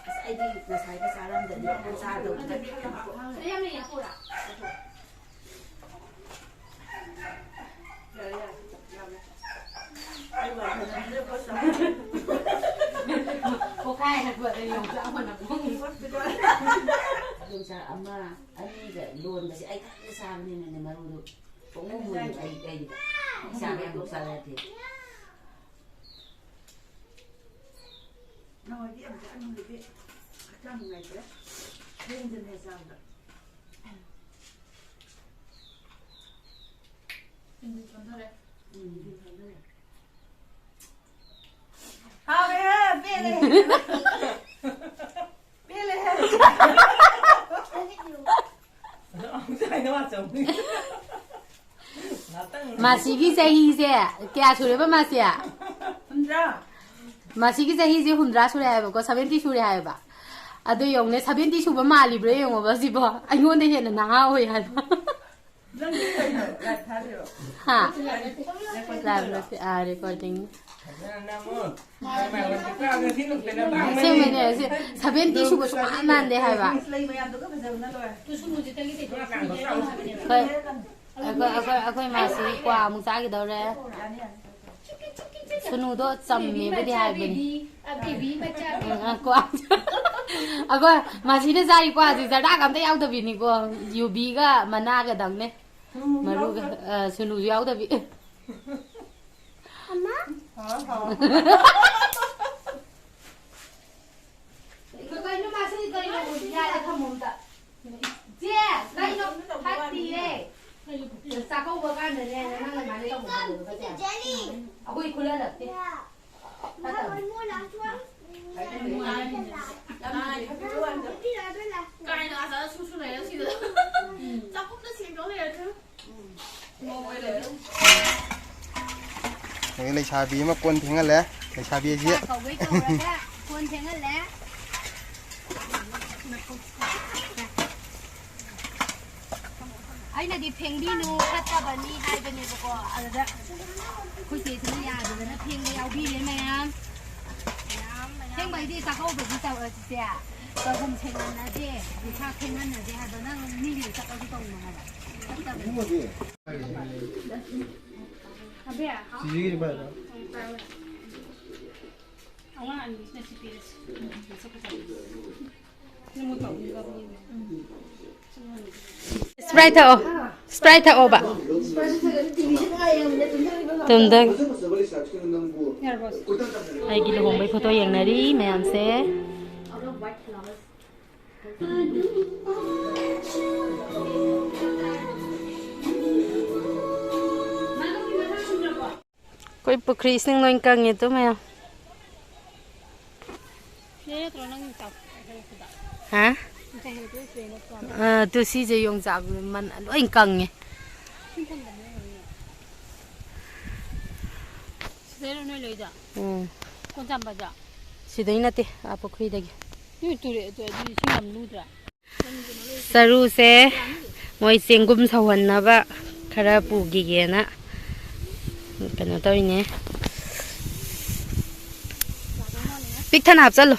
ꯑꯁ, ꯑꯩꯗꯤ ꯉꯁꯥꯏꯒ ꯆꯥꯔꯝꯗꯗꯤ ꯌꯥꯝ ꯆꯥꯗꯧꯕ꯫ ꯁꯤꯗ ꯌꯥꯝ ꯂꯩꯌꯦ, ꯄꯨꯔꯥ꯫ ꯌꯥꯔꯦ, ꯌꯥꯔꯦ, ꯌꯥꯝꯃꯦ꯫ ꯑꯩ ꯋꯥꯏ ꯁꯪꯉꯝꯅꯤꯅ ꯄꯣꯠ ꯆꯥꯎ꯫ ꯄꯣꯛꯈꯥꯏ ꯍꯟꯗꯣꯛꯑꯦ, ꯌꯣꯡꯆꯥꯛ ꯃꯅꯝ꯫ ꯌꯣꯡꯆꯥꯛ ꯑꯃ, ꯑꯅꯤꯒ ꯂꯣꯟꯕꯁꯦ ꯑꯩ ꯈꯛꯇ ꯆꯥꯕꯅꯤꯅꯅꯦ, ꯃꯔꯨꯗꯨ ꯄꯨꯡꯃꯨ ꯃꯨꯜꯂꯤ꯫ ꯑꯩ, ꯑꯩꯒꯤꯗ ꯆꯥꯕ ꯌꯥꯝ ꯆꯥꯕ ꯌꯥꯗꯦ꯫ ꯅꯍꯥꯟꯋꯥꯏꯗꯤ ꯌꯥꯝ ꯆꯥꯔꯝꯃꯤ, ꯍꯧꯖꯤꯛꯇꯤ ꯍꯛꯆꯥꯡ ꯅꯨꯡꯉꯥꯏꯇ꯭ꯔꯦ꯫ ꯊꯦꯡꯗꯅ ꯆꯥꯕꯗ꯫ ꯎꯝ, ꯁꯣꯟꯊꯔꯦ꯫ ꯎꯝ, ꯁꯣꯟꯊꯔꯦ꯫ ꯍꯥꯎꯔꯦꯍꯦ, ꯄꯦꯜꯂꯦ꯫ ꯄꯦꯜꯂꯦꯍꯦ꯫ ꯃꯥꯁꯤꯒꯤ ꯆꯍꯤꯁꯦ ꯀꯌꯥ ꯁꯨꯔꯦꯕ, ꯃꯥꯁꯤ? ꯍꯨꯝꯗ꯭ꯔꯥ꯫ ꯃꯥꯁꯤꯒꯤ ꯆꯍꯤꯁꯦ ꯍꯨꯝꯗ꯭ꯔꯥ ꯁꯨꯔꯦ ꯍꯥꯏꯕꯀꯣ, ꯁꯚꯦꯟꯇꯤ ꯁꯨꯔꯦ ꯍꯥꯏꯕ꯫ ꯑꯗꯨ ꯌꯦꯡꯉꯨꯅꯦ, ꯁꯚꯦꯟꯇꯤ ꯁꯨꯕ ꯃꯥꯜꯂꯤꯕ꯭ꯔꯥ ꯌꯦꯡꯉꯣꯕ ꯁꯤꯕꯣ, ꯑꯩꯉꯣꯟꯗ ꯍꯦꯟꯅ ꯅꯍꯥ ꯑꯣꯏ ꯍꯥꯏꯕ꯫ ꯅꯪꯗꯤ ꯀꯩꯅꯣ, ꯂꯥꯏꯚ ꯊꯥꯗꯣꯏꯔꯣ? ꯍꯥ? ꯂꯥꯏꯚ ꯅꯠꯇꯦ, ꯑꯥ, ꯔꯦꯀꯣꯔꯗꯤꯡ꯫ ꯐꯖꯅ ꯅꯝꯃꯣ꯫ ꯑꯁꯦꯡꯕꯩꯅꯦ, ꯑꯁꯦ-, ꯁꯚꯦꯟꯇꯤ ꯁꯨꯕ ꯁꯨꯡꯃꯥꯟ ꯃꯥꯟꯗꯦ ꯍꯥꯏꯕ꯫ ꯂꯩ ꯃꯌꯥꯝꯗꯨꯒ ꯐꯖꯕꯅ ꯂꯣꯏꯔꯦ꯫ ꯑꯩꯈꯣꯏ, ꯑꯩꯈꯣꯏ, ꯑꯩꯈꯣꯏ, ꯑꯩꯈꯣꯏ ꯃꯥꯁꯤ ꯀ꯭ꯋꯥ ꯑꯃꯨꯛ ꯆꯥꯈꯤꯗꯧꯔꯦ꯫ ꯁꯨꯅꯨꯗꯣ ꯆꯝꯃꯦꯕꯨꯗꯤ ꯍꯥꯏꯕꯅꯤ꯫ ꯎꯝ, ꯑ, ꯀ꯭ꯋꯥ꯫ ꯑꯩꯈꯣꯏ ꯃꯥꯁꯤꯅ ꯆꯥꯔꯤ ꯀ꯭ꯋꯥꯁꯤ ꯖꯔꯗꯥꯒ ꯑꯝꯇ ꯌꯥꯎꯗꯕꯤꯅꯤꯀꯣ꯫ ꯌꯨꯕꯤꯒ ꯃꯅꯥꯒꯗꯪꯅꯦ꯫ ꯃꯔꯨꯒ, ꯑ, ꯁꯨꯅꯨꯁꯨ ꯌꯥꯎꯗꯕꯤ꯫ ꯀꯩꯅꯣ ꯃꯥꯁꯤ ꯀꯩꯅꯣ ꯌꯥꯔꯦ ꯊꯝꯃꯣ ꯑꯝꯇ꯫ ꯆꯦ, ꯀꯩꯅꯣ ꯐꯠꯇꯤꯌꯦ꯫ ꯆꯥꯛꯀꯧꯕ ꯀꯥꯟꯗꯅꯦ ꯅꯪ ꯑꯗꯨꯃꯥꯏꯅ ꯇꯧꯕꯗꯣ ꯐꯠꯇꯦ꯫ ꯑꯩꯈꯣꯏ ꯈꯨꯜꯍꯜꯂꯛꯇꯦ꯫ ꯐꯠꯇꯕꯅꯦ꯫ ꯀꯥꯏꯅ ꯑꯥꯗ ꯁꯨ ꯁꯨ ꯂꯩꯔ ꯁꯤꯗ꯫ ꯆꯥꯛꯈꯨꯝꯗ ꯁꯦꯡꯗꯧ ꯂꯩꯔ꯫ ꯑꯗꯒꯤ ꯂꯩꯁꯥꯕꯤ ꯑꯃ ꯀꯣꯟ ꯐꯦꯡꯍꯜꯂꯦ꯫ ꯂꯩꯁꯥꯕꯤ ꯑꯁꯤ ꯆꯥꯛ ꯀꯧꯕꯩ ꯀꯧꯔꯒ ꯀꯣꯟ ꯐꯦꯡꯍꯜꯂꯦ꯫ ꯑꯩꯅꯗꯤ ꯐꯦꯡꯕꯤꯅꯨ ꯐꯠꯇꯕꯅꯤ ꯍꯥꯏꯕꯅꯦꯕꯀꯣ, ꯑꯗꯨꯗ ꯑꯩꯈꯣꯏ ꯆꯦꯁꯤꯅ ꯌꯥꯗꯗꯅ ꯐꯦꯡꯕ ꯌꯥꯎꯕꯤꯔꯦ ꯃꯌꯥꯝ꯫ ꯐꯦꯡꯕꯩꯗꯤ ꯆꯥꯛꯀꯧꯕꯒꯤ ꯇꯧꯔꯁꯤꯁꯦ꯫ ꯆꯒꯨꯝ ꯐꯦꯡꯍꯟꯅꯗꯦ, ꯌꯨꯈꯥ ꯐꯦꯡꯍꯟꯅꯗꯦ ꯍꯥꯏꯕ ꯅꯪ ꯃꯤꯒꯤꯗꯤ ꯆꯠꯂꯁꯨ ꯇꯧꯅꯨ ꯍꯥꯏꯕ꯫ ꯐꯠꯇꯕꯅꯤ꯫ ꯑꯉꯥꯡ ꯑꯅꯤꯁꯤꯅ ꯁꯤ ꯄꯤꯔꯁꯤ꯫ ꯃꯁꯛ ꯐꯖꯕ꯫ ꯁꯄ꯭ꯔꯥꯏꯠ ꯊꯛꯑꯣ꯫ ꯁꯄ꯭ꯔꯥꯏꯠ ꯊꯛꯑꯣꯕ꯫ ꯇꯨꯝꯗꯪ꯫ ꯑꯩꯒꯤ ꯂꯨꯍꯣꯡꯕꯩ ꯐꯣꯇꯣ ꯌꯦꯡꯅꯔꯤ ꯃꯌꯥꯝꯁꯦ꯫ ꯑꯩꯈꯣꯏ ꯄꯨꯈ꯭ꯔꯤ ꯏꯁꯤꯡ ꯂꯣꯏ ꯀꯪꯉꯦ ꯇꯨ ꯃꯌꯥꯝ꯫ ꯍꯥ? ꯑ, ꯇꯨ ꯁꯤꯁꯦ ꯌꯣꯡꯆꯥꯛ ꯃꯟ-, ꯂꯣꯏ ꯀꯪꯉꯦ꯫ ꯁꯤꯗꯩꯔꯣ ꯅꯣꯏ ꯂꯩꯗꯣ? ꯎꯝ꯫ ꯀꯣꯟꯆꯥꯝꯕꯗꯣ? ꯁꯤꯗꯩ ꯅꯠꯇꯦ, ꯑꯥ ꯄꯨꯈ꯭ꯔꯤꯗꯒꯤ꯫ ꯅꯣꯏ ꯇꯨꯔꯦ-, ꯑꯗꯨ, ꯑꯗꯨ ꯏꯁꯤꯡ ꯌꯥꯝ ꯂꯨꯗ꯭ꯔꯥ? ꯆꯔꯨꯁꯦ ꯃꯣꯏ ꯆꯦꯡꯒꯨꯝ ꯁꯧꯍꯟꯅꯕ ꯈꯔ ꯄꯨꯈꯤꯒꯦꯅ ꯀꯩꯅꯣ ꯇꯧꯔꯤꯅꯦ꯫ ꯄꯤꯛ ꯊꯟꯅ ꯍꯥꯞꯆꯜꯂꯨ꯫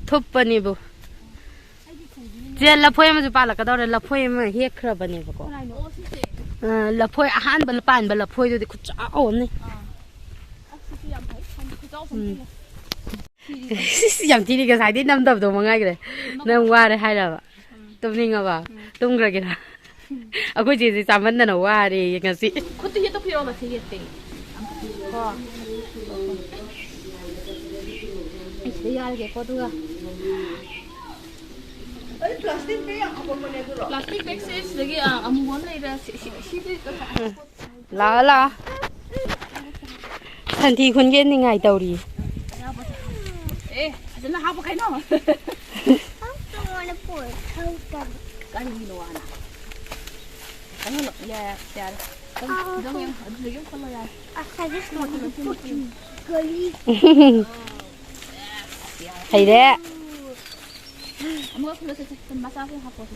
ꯊꯨꯞꯄꯅꯤꯕꯨ꯫ ꯆꯦ, ꯂꯐꯣꯏ ꯑꯃꯁꯨ ꯄꯥꯜꯂꯛꯀꯗꯧꯔꯦ꯫ ꯂꯐꯣꯏ ꯑꯃ ꯍꯦꯛꯈ꯭ꯔꯕꯅꯦꯕꯀꯣ꯫ ꯑ, ꯂꯐꯣꯏ ꯑꯍꯥꯟꯕ ꯄꯥꯟꯕ ꯂꯐꯣꯏꯗꯨꯗꯤ ꯈꯨꯆꯥꯎ ꯑꯃꯅꯤ꯫ ꯎꯝ꯫ ꯌꯥꯝ ꯊꯤꯔꯤ, ꯉꯁꯥꯏꯗꯩ ꯅꯝꯗꯕꯗꯣ ꯃꯉꯥꯏꯒ꯭ꯔꯦ꯫ ꯅꯪ ꯋꯥꯔꯦ ꯍꯥꯏꯔꯕ? ꯇꯨꯝꯅꯤꯡꯉꯕ? ꯇꯨꯝꯈ꯭ꯔꯒꯦꯔꯥ? ꯑꯩꯈꯣꯏ ꯆꯦꯁꯦ ꯆꯥꯃꯟꯗꯅ ꯋꯥꯔꯦꯌꯦ ꯉꯁꯤ꯫ ꯈꯨꯠꯇ ꯌꯦꯠꯇ ꯄꯤꯔꯛꯑꯣ, ꯃꯁꯤ ꯌꯦꯠꯇꯦ꯫ ꯀꯣ꯫ ꯑꯩ ꯁꯤꯗ ꯌꯥꯜꯒꯦꯀꯣ, ꯑꯗꯨꯒ꯫ ꯑꯩ plastic bag ꯌꯥꯝ ꯍꯥꯄꯛꯄꯅꯦ ꯑꯗꯨꯔꯣ? Plastic bagꯁꯦ ꯁꯤꯗꯒꯤ, ꯑ, ꯑꯃꯨꯕ ꯑꯃ ꯂꯩꯔꯦ꯫ ꯁꯤ, ꯁꯤ, ꯁꯤꯗꯤ ꯂꯥꯛꯑꯣ, ꯂꯥꯛꯑꯣ꯫ ꯁꯟꯊꯤ ꯈꯨꯟꯒꯦ ꯅꯤꯡꯉꯥꯏ ꯇꯧꯔꯤ꯫ ꯑꯦ, ꯐꯖꯅ ꯍꯥꯞꯄꯨ ꯀꯩꯅꯣ꯫ How to wanna put? How to? ꯀꯔꯤꯅꯣ ꯍꯥꯏꯅ? ꯀꯩꯅꯣ, ꯌꯥꯔꯦ, ꯌꯥꯔꯦ꯫ ꯑꯗꯨꯝ, ꯑꯗꯨꯝ ꯌꯦꯡꯉꯣ꯫ ꯑꯗꯨꯗꯒꯤ ꯑꯃꯨꯛ ꯈꯜꯂꯣ, ꯌꯥꯔꯦ꯫ ꯑꯁ, I just want to put in gully. ꯍꯩꯔꯦ꯫ ꯑꯃꯨꯛ ꯈꯨꯜꯂꯁꯤ, ꯁꯤ ꯃꯆꯥꯁꯦ ꯍꯥꯞꯄꯣꯁꯦ꯫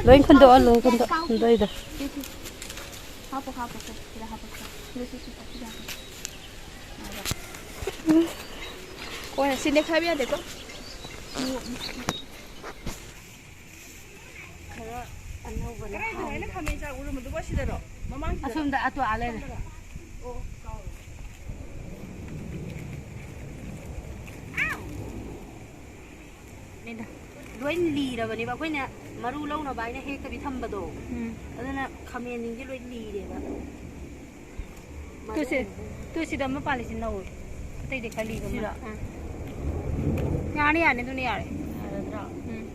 ꯂꯣꯏ ꯈꯨꯟꯗꯣꯛꯑꯣ, ꯂꯣꯏ ꯈꯨꯟꯗꯣꯛ-, ꯈꯨꯟꯗꯣꯛꯏꯗꯣ꯫ ꯁꯤ, ꯁꯤ꯫ ꯍꯥꯞꯄꯣ, ꯍꯥꯞꯄꯣ, ꯁꯤ, ꯁꯤꯗ ꯍꯥꯞꯄꯣ, ꯁꯤꯗ꯫ ꯁꯤꯗ, ꯁꯤ, ꯁꯤ, ꯁꯤꯗ ꯍꯥꯞꯄꯣ꯫ ꯀꯣꯟꯅ ꯁꯤ ꯅꯦꯛꯈꯥꯏꯕ ꯌꯥꯗꯦꯀꯣ꯫ ꯈꯔ ꯑꯅꯧꯕꯅ ꯀꯗꯥꯏꯗꯅꯣ ꯑꯩꯅ ꯍꯥꯎꯋꯤꯗ꯫ ꯈꯥꯃꯦꯟ ꯆꯥ ꯎꯔꯝꯕꯗꯨꯕꯣ? ꯁꯤꯗꯔꯣ? ꯃꯃꯥꯡꯁꯤꯗꯔꯣ? ꯑꯁꯣꯝꯗ, ꯑꯇꯣ ꯑꯥ ꯂꯩꯔꯦ꯫ ꯁꯣꯝꯗꯔꯣ? ꯑꯣ, ꯀꯥꯎꯔꯦ꯫ ꯂꯣꯏ ꯂꯤꯔꯕꯅꯦꯕ, ꯑꯩꯈꯣꯏꯅ ꯃꯔꯨ ꯂꯧꯅꯕ ꯍꯥꯏꯅ ꯍꯦꯛꯇꯕꯤ ꯊꯝꯕꯗꯣ꯫ ꯎꯝ꯫ ꯑꯗꯨꯅ ꯈꯥꯃꯦꯟꯁꯤꯡꯁꯦ ꯂꯣꯏ ꯂꯤꯔꯦꯕ꯫ ꯇꯨ ꯁꯤ, ꯃꯔꯨ ꯇꯨ ꯁꯤꯗ ꯑꯃ ꯄꯥꯜꯂꯤꯁꯤ ꯅꯧꯔꯤ꯫ ꯑꯇꯩꯗꯤ ꯈꯔ ꯂꯤꯕ ꯁꯤꯔꯣ? ꯃꯥꯜꯂꯦ꯫ ꯑꯥ꯫ ꯌꯥꯅꯤ, ꯌꯥꯅꯤ, ꯑꯗꯨꯅ ꯌꯥꯔꯦ꯫ ꯌꯥꯔꯗ꯭ꯔꯣ? ꯎꯝ꯫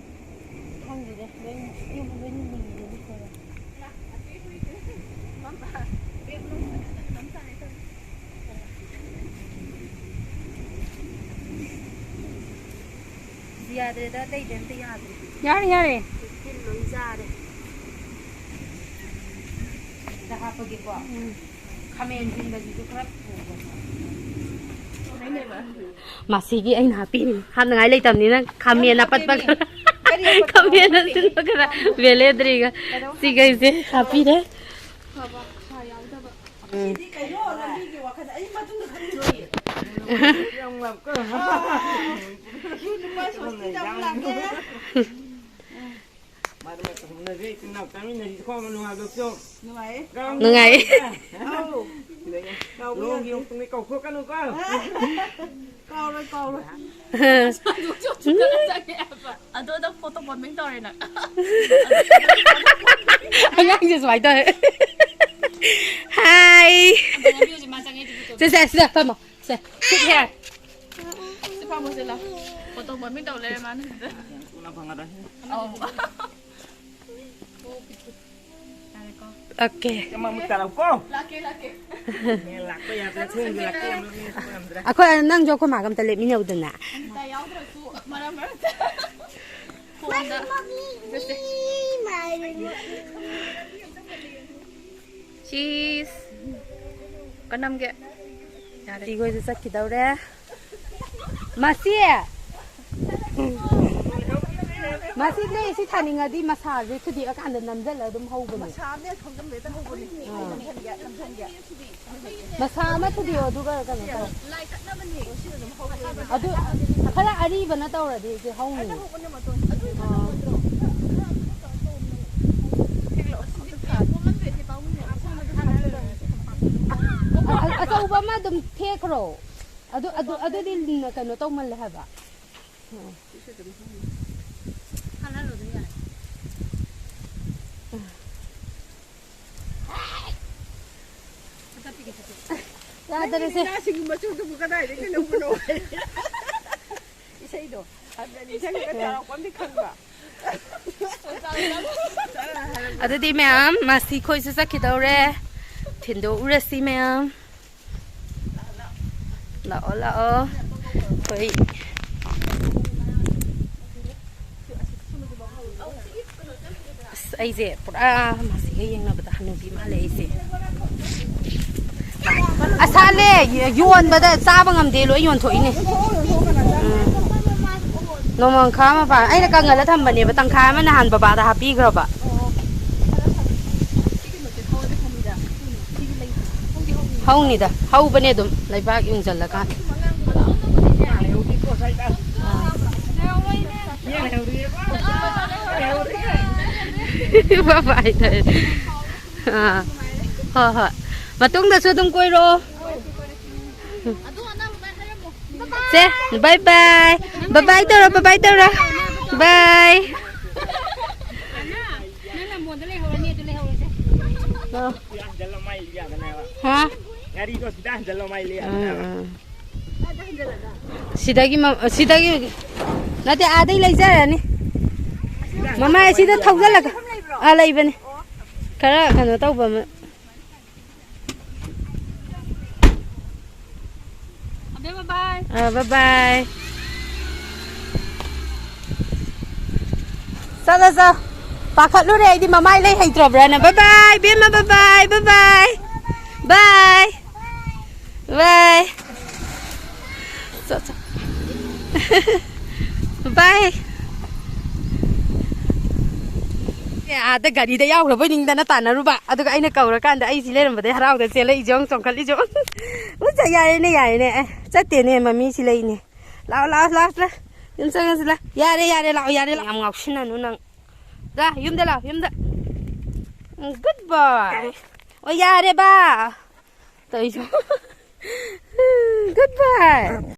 ꯌꯥꯗ꯭ꯔꯦꯗ, ꯑꯇꯩꯗꯤ ꯑꯝꯇ ꯌꯥꯗ꯭ꯔꯦ꯫ ꯌꯥꯔꯦ, ꯌꯥꯔꯦ꯫ ꯁꯤ ꯂꯣꯏ ꯆꯥꯔꯦ꯫ ꯑꯝꯇ ꯍꯥꯞꯄꯒꯦꯀꯣ꯫ ꯎꯝ꯫ ꯈꯥꯃꯦꯟ ꯁꯤꯟꯕꯁꯤꯁꯨ ꯈꯔ ꯄꯨꯒꯣ꯫ ꯃꯁꯤꯒꯤ ꯑꯩꯅ ꯍꯥꯞꯄꯤꯅꯤ꯫ ꯍꯥꯞꯅꯉꯥꯏ ꯂꯩꯇꯕꯅꯤꯅ ꯈꯥꯃꯦꯟ ꯑꯄꯠꯄ ꯈꯔ꯫ ꯈꯥꯃꯦꯟ ꯑꯁꯤꯟꯕ ꯈꯔ꯫ ꯕꯦꯂꯦꯗ꯭ꯔꯤꯒ ꯁꯤꯒꯩꯁꯦ ꯍꯥꯞꯄꯤꯔꯦ꯫ ꯐꯕ ꯁꯥ ꯌꯥꯎꯗꯕ꯫ ꯎꯝ꯫ ꯁꯤꯗꯤ ꯀꯩꯅꯣ, ꯂꯝꯕꯤꯒꯤ ꯋꯥꯈꯜꯗ ꯑꯩ ꯃꯇꯨꯡꯗ ꯈꯪꯗ꯭ꯔꯣꯏꯌꯦ꯫ ꯌꯥꯝ ꯂꯥꯞꯄ꯫ ꯑꯥ, ꯅꯨꯄꯥ ꯁꯣꯁꯇꯤꯗ ꯑꯃꯨꯛ ꯂꯥꯛꯀꯦ꯫ ꯃꯥꯗꯣ ꯃꯇꯝ ꯍꯧꯅꯗ꯭ꯔꯦ, ꯏꯆꯤꯟ ꯏꯅꯥꯎ ꯆꯥꯃꯤꯟꯅꯁꯤ, ꯈꯣꯡ ꯅꯨꯡꯉꯥꯏꯕꯁꯨ꯫ ꯅꯨꯡꯉꯥꯏꯌꯦ꯫ ꯅꯨꯡꯉꯥꯏꯌꯦ꯫ ꯑꯧ꯫ ꯁꯤꯗꯒꯤ ꯀꯥꯎꯕ ꯂꯣꯡꯒꯤ ꯌꯥꯗꯦ꯫ ꯌꯣꯡ ꯇꯨꯡꯗꯤ ꯀꯧꯊꯣꯛꯀꯅꯨꯀꯣ꯫ ꯀꯥꯎꯔꯣꯏ, ꯀꯥꯎꯔꯣꯏ꯫ ꯑꯗꯣ ꯅꯪ ꯐꯣꯇꯣ ꯄꯣꯟꯕꯤꯡ ꯇꯧꯔꯦ ꯅꯪ꯫ ꯑꯉꯥꯡꯁꯦ ꯁꯨꯃꯥꯏꯅ ꯇꯧꯋꯦ꯫ ꯍꯥꯏ꯫ ꯑꯝꯇ ꯅꯝꯕꯤꯌꯨꯁꯦ, ꯃꯥ ꯆꯪꯉꯦ, ꯑꯗꯨ ꯐꯣꯇꯣ꯫ ꯁꯦ, ꯁꯦ, ꯁꯤꯗ ꯐꯝꯃꯣ꯫ ꯁꯦ, sit here꯫ ꯁꯤ ꯐꯝꯃꯣꯁꯦ, ꯂꯥꯎ꯫ ꯐꯣꯇꯣ ꯄꯣꯟꯕꯤꯡ ꯇꯧ ꯂꯩꯔꯦ ꯃꯥꯅ ꯁꯤꯗ꯫ ꯎꯅ ꯐꯪꯉꯔꯣꯏ꯫ ꯑꯧ꯫ ꯌꯥꯔꯦꯀꯣ꯫ ꯑꯣꯀꯦ꯫ ꯃꯃꯨꯠ ꯇꯥꯔꯛꯎꯀꯣ꯫ ꯂꯥꯛꯀꯦ, ꯂꯥꯛꯀꯦ꯫ ꯃꯦꯟ ꯂꯥꯛꯄ ꯌꯥꯗ꯭ꯔꯦ, ꯊꯣꯡꯁꯨ ꯂꯥꯛꯄ ꯌꯥꯝ ꯂꯣꯠꯅꯤꯡꯉꯦ, ꯁꯣꯛꯄ ꯌꯥꯝꯗ꯭ꯔꯦ꯫ ꯑꯩꯈꯣꯏ ꯅꯪꯁꯨ ꯑꯩꯈꯣꯏ ꯃꯥꯒ ꯑꯝꯇ ꯂꯦꯞꯃꯤꯟꯅꯧꯗꯅ꯫ ꯑꯝꯇ ꯌꯥꯎꯗ꯭ꯔꯁꯨ ꯃꯔꯛ ꯃꯔꯛꯇ꯫ ꯐꯣꯟꯗ꯫ ꯆꯠꯁꯦ꯫ ꯆꯤꯁ꯫ ꯀꯅꯝꯒꯦ꯫ ꯌꯥꯔꯦ꯫ ꯏꯈꯣꯏꯁꯨ ꯆꯠꯈꯤꯗꯧꯔꯦ꯫ ꯃꯁꯤ! ꯃꯁꯤꯅꯦ, ꯁꯤ ꯊꯥꯅꯤꯡꯉꯗꯤ ꯃꯁꯥꯁꯦ ꯊꯨꯗꯦꯛꯑꯀꯥꯟꯗ ꯅꯝꯖꯜꯂ ꯑꯗꯨꯝ ꯍꯧꯕꯅꯦ꯫ ꯃꯁꯥ ꯑꯃꯅꯦ ꯁꯣꯝꯗ ꯍꯦꯛꯇ ꯍꯧꯕꯅꯦ꯫ ꯑꯥ꯫ ꯅꯝꯖꯟꯒꯦ, ꯅꯝꯖꯟꯒꯦ꯫ ꯃꯁꯥ ꯑꯃ ꯊꯨꯗꯦꯛꯑꯣ, ꯑꯗꯨꯒ ꯀꯩꯅꯣ ꯇꯧ꯫ ꯂꯥꯏ ꯀꯠꯅꯕꯅꯦ꯫ ꯁꯤꯅ ꯑꯗꯨꯝ ꯍꯧꯕꯅꯦ꯫ ꯑꯗꯨ ꯈꯔ ꯑꯔꯤꯕꯅ ꯇꯧꯔꯗꯤ ꯏꯆꯦ ꯍꯧꯅꯤ꯫ ꯑꯗꯨ ꯍꯧꯕꯅꯦ ꯃꯇꯣꯟ꯫ ꯑꯗꯨ ꯑꯥ꯫ ꯍꯦꯛꯂꯛꯑꯣ꯫ ꯑꯗꯨ ꯊꯥ-, ꯊꯥ-, ꯊꯥ-, ꯑ-, ꯑ-, ꯑꯆꯧꯕ ꯑꯃ ꯑꯗꯨꯝ ꯊꯦꯛꯈ꯭ꯔꯣ꯫ ꯑꯗꯨ, ꯑꯗꯨ, ꯑꯗꯨꯗꯤ ꯀꯩꯅꯣ ꯇꯧꯃꯜꯂꯦ ꯍꯥꯏꯕ꯫ ꯎꯝ꯫ ꯁꯤꯁꯨ ꯑꯗꯨꯝ ꯍꯧꯅꯤ꯫ ꯍꯥꯜꯍꯜꯂꯣ ꯑꯗꯨꯝ ꯌꯥꯔꯦ꯫ ꯌꯥꯗꯔꯦꯁꯦ꯫ ꯅꯪꯒꯤ ꯂꯤꯂꯥꯁꯤꯡꯒꯤ ꯃꯆꯨꯗꯨꯕꯨ ꯀꯗꯥꯏꯗꯒꯤ ꯂꯧꯕꯅꯣ? ꯏꯁꯩꯗꯣ ꯍꯟꯅ ꯅꯤꯡꯁꯤꯡꯉꯒ ꯇꯧꯔꯛꯄ ꯑꯃꯗꯤ ꯈꯪꯕ꯫ ꯑꯗꯨꯗꯤ ꯃꯌꯥꯝ, ꯃꯁꯤ ꯈꯣꯏꯁꯨ ꯆꯠꯈꯤꯗꯧꯔꯦ꯫ ꯊꯤꯟꯗꯣꯛꯎꯔꯁꯤ ꯃꯌꯥꯝ꯫ ꯂꯥꯛꯑꯣ, ꯂꯥꯛꯑꯣ꯫ ꯑꯩꯈꯣꯏ, ꯑꯁ, ꯑꯩꯁꯦ ꯄꯨꯔꯥ ꯃꯁꯤꯒ ꯌꯦꯡꯅꯕꯗ ꯍꯅꯨꯕꯤ ꯃꯥꯜꯂꯦ ꯑꯩꯁꯦ꯫ ꯑꯁꯥꯠꯂꯦ, ꯌꯣꯟꯕꯗ ꯆꯥꯕ ꯉꯝꯗꯦ, ꯂꯣꯏ ꯌꯣꯟꯊꯣꯛꯏꯅꯦ꯫ ꯎꯝ꯫ ꯅꯣꯡꯃꯪꯈꯥ ꯃꯄꯥꯟ ꯑꯩꯅ ꯀꯪꯍꯜꯂ ꯊꯝꯕꯅꯦꯕ, ꯇꯪꯈꯥꯏ ꯑꯃ ꯅꯍꯥꯟ ꯕꯕꯥꯗ ꯍꯥꯞꯄꯤꯈ꯭ꯔꯕ꯫ ꯍꯧꯅꯤꯗ, ꯍꯧꯕꯅꯦ ꯑꯗꯨꯝ, ꯂꯩꯕꯥꯛ ꯌꯨꯡꯁꯤꯜꯂꯀꯥꯟꯗ꯫ ꯕꯕꯥꯏ ꯇꯧꯔꯦ꯫ ꯑꯥ, ꯍꯣꯏ, ꯍꯣꯏ꯫ ꯃꯇꯨꯡꯗꯁꯨ ꯑꯗꯨꯝ ꯀꯣꯏꯔꯛꯑꯣ꯫ ꯁꯦ, bye bye꯫ Bye bye ꯇꯧꯔꯣ, bye bye ꯇꯧꯔꯣ꯫ Bye꯫ ꯍꯥ? ꯎꯝ, ꯎꯝ꯫ ꯁꯤꯗꯒꯤ ꯃ-, ꯁꯤꯗꯒꯤ ꯅꯠꯇꯦ, ꯑꯥꯗꯩ ꯂꯩꯖꯔꯅꯤ꯫ ꯃꯃꯥꯏ ꯑꯁꯤꯗ ꯊꯧꯖꯜꯂꯒ꯫ ꯑꯥ, ꯂꯩꯕꯅꯤ꯫ ꯈꯔ ꯀꯩꯅꯣ ꯇꯧꯕ ꯑꯃ꯫ ꯑꯕꯦꯝꯃ, bye꯫ ꯑꯥ, bye bye꯫ ꯆꯠꯂꯣ, ꯆꯠꯂꯣ꯫ ꯄꯥꯈꯠꯂꯨꯔꯦ ꯑꯩꯗꯤ, ꯃꯃꯥꯏ ꯂꯩ ꯍꯩꯇ꯭ꯔꯕ꯭ꯔꯥꯅ꯫ Bye bye, ꯏꯕꯦꯝꯃ, bye bye, bye bye꯫ Bye꯫ Bye꯫ ꯆꯣ, ꯆꯣ꯫ Bye꯫ ꯑꯦ, ꯑꯥꯗ ꯒꯥꯔꯤꯗ ꯌꯥꯎꯈ꯭ꯔꯕꯣꯏ ꯅꯤꯡꯗꯅ ꯇꯥꯟꯅꯔꯨꯕ꯫ ꯑꯗꯨꯒ ꯑꯩꯅ ꯀꯧꯔꯀꯥꯟꯗ ꯑꯩ ꯁꯤ ꯂꯩꯔꯝꯕꯗꯩ ꯍꯔꯥꯎꯗ ꯆꯦꯜꯂꯛꯏꯁꯦ ꯌꯦꯡꯉꯨ, ꯆꯣꯡꯈꯠꯂꯤꯁꯦ ꯌꯦꯡꯉꯨ꯫ ꯎ, ꯆ-, ꯌꯥꯔꯦꯅꯦ, ꯌꯥꯔꯦꯅꯦ꯫ ꯑꯦ, ꯆꯠꯇꯦꯅꯦ, ꯃꯃꯤ ꯁꯤ ꯂꯩꯅꯦ꯫ ꯂꯥꯛꯑꯣ, ꯂꯥꯛꯑꯣ, ꯂꯥꯛꯑꯣ, ꯂꯥꯛꯑꯣ꯫ ꯌꯨꯝ ꯆꯪꯉꯁꯤ, ꯂꯥꯛꯑꯣ꯫ ꯌꯥꯔꯦ, ꯌꯥꯔꯦ, ꯂꯥꯛꯑꯣ, ꯌꯥꯔꯦ, ꯂꯥꯛꯑꯣ꯫ ꯌꯥꯝ ꯉꯥꯎꯁꯤꯟꯅꯅꯨ ꯅꯪ꯫ ꯂꯥ, ꯌꯨꯝꯗ ꯂꯥꯛꯑꯣ, ꯌꯨꯝꯗ꯫ ꯎꯝ, good boy꯫ ꯑꯣ, ꯌꯥꯔꯦꯕ꯫ ꯇꯧꯏꯁꯨ꯫ Good boy꯫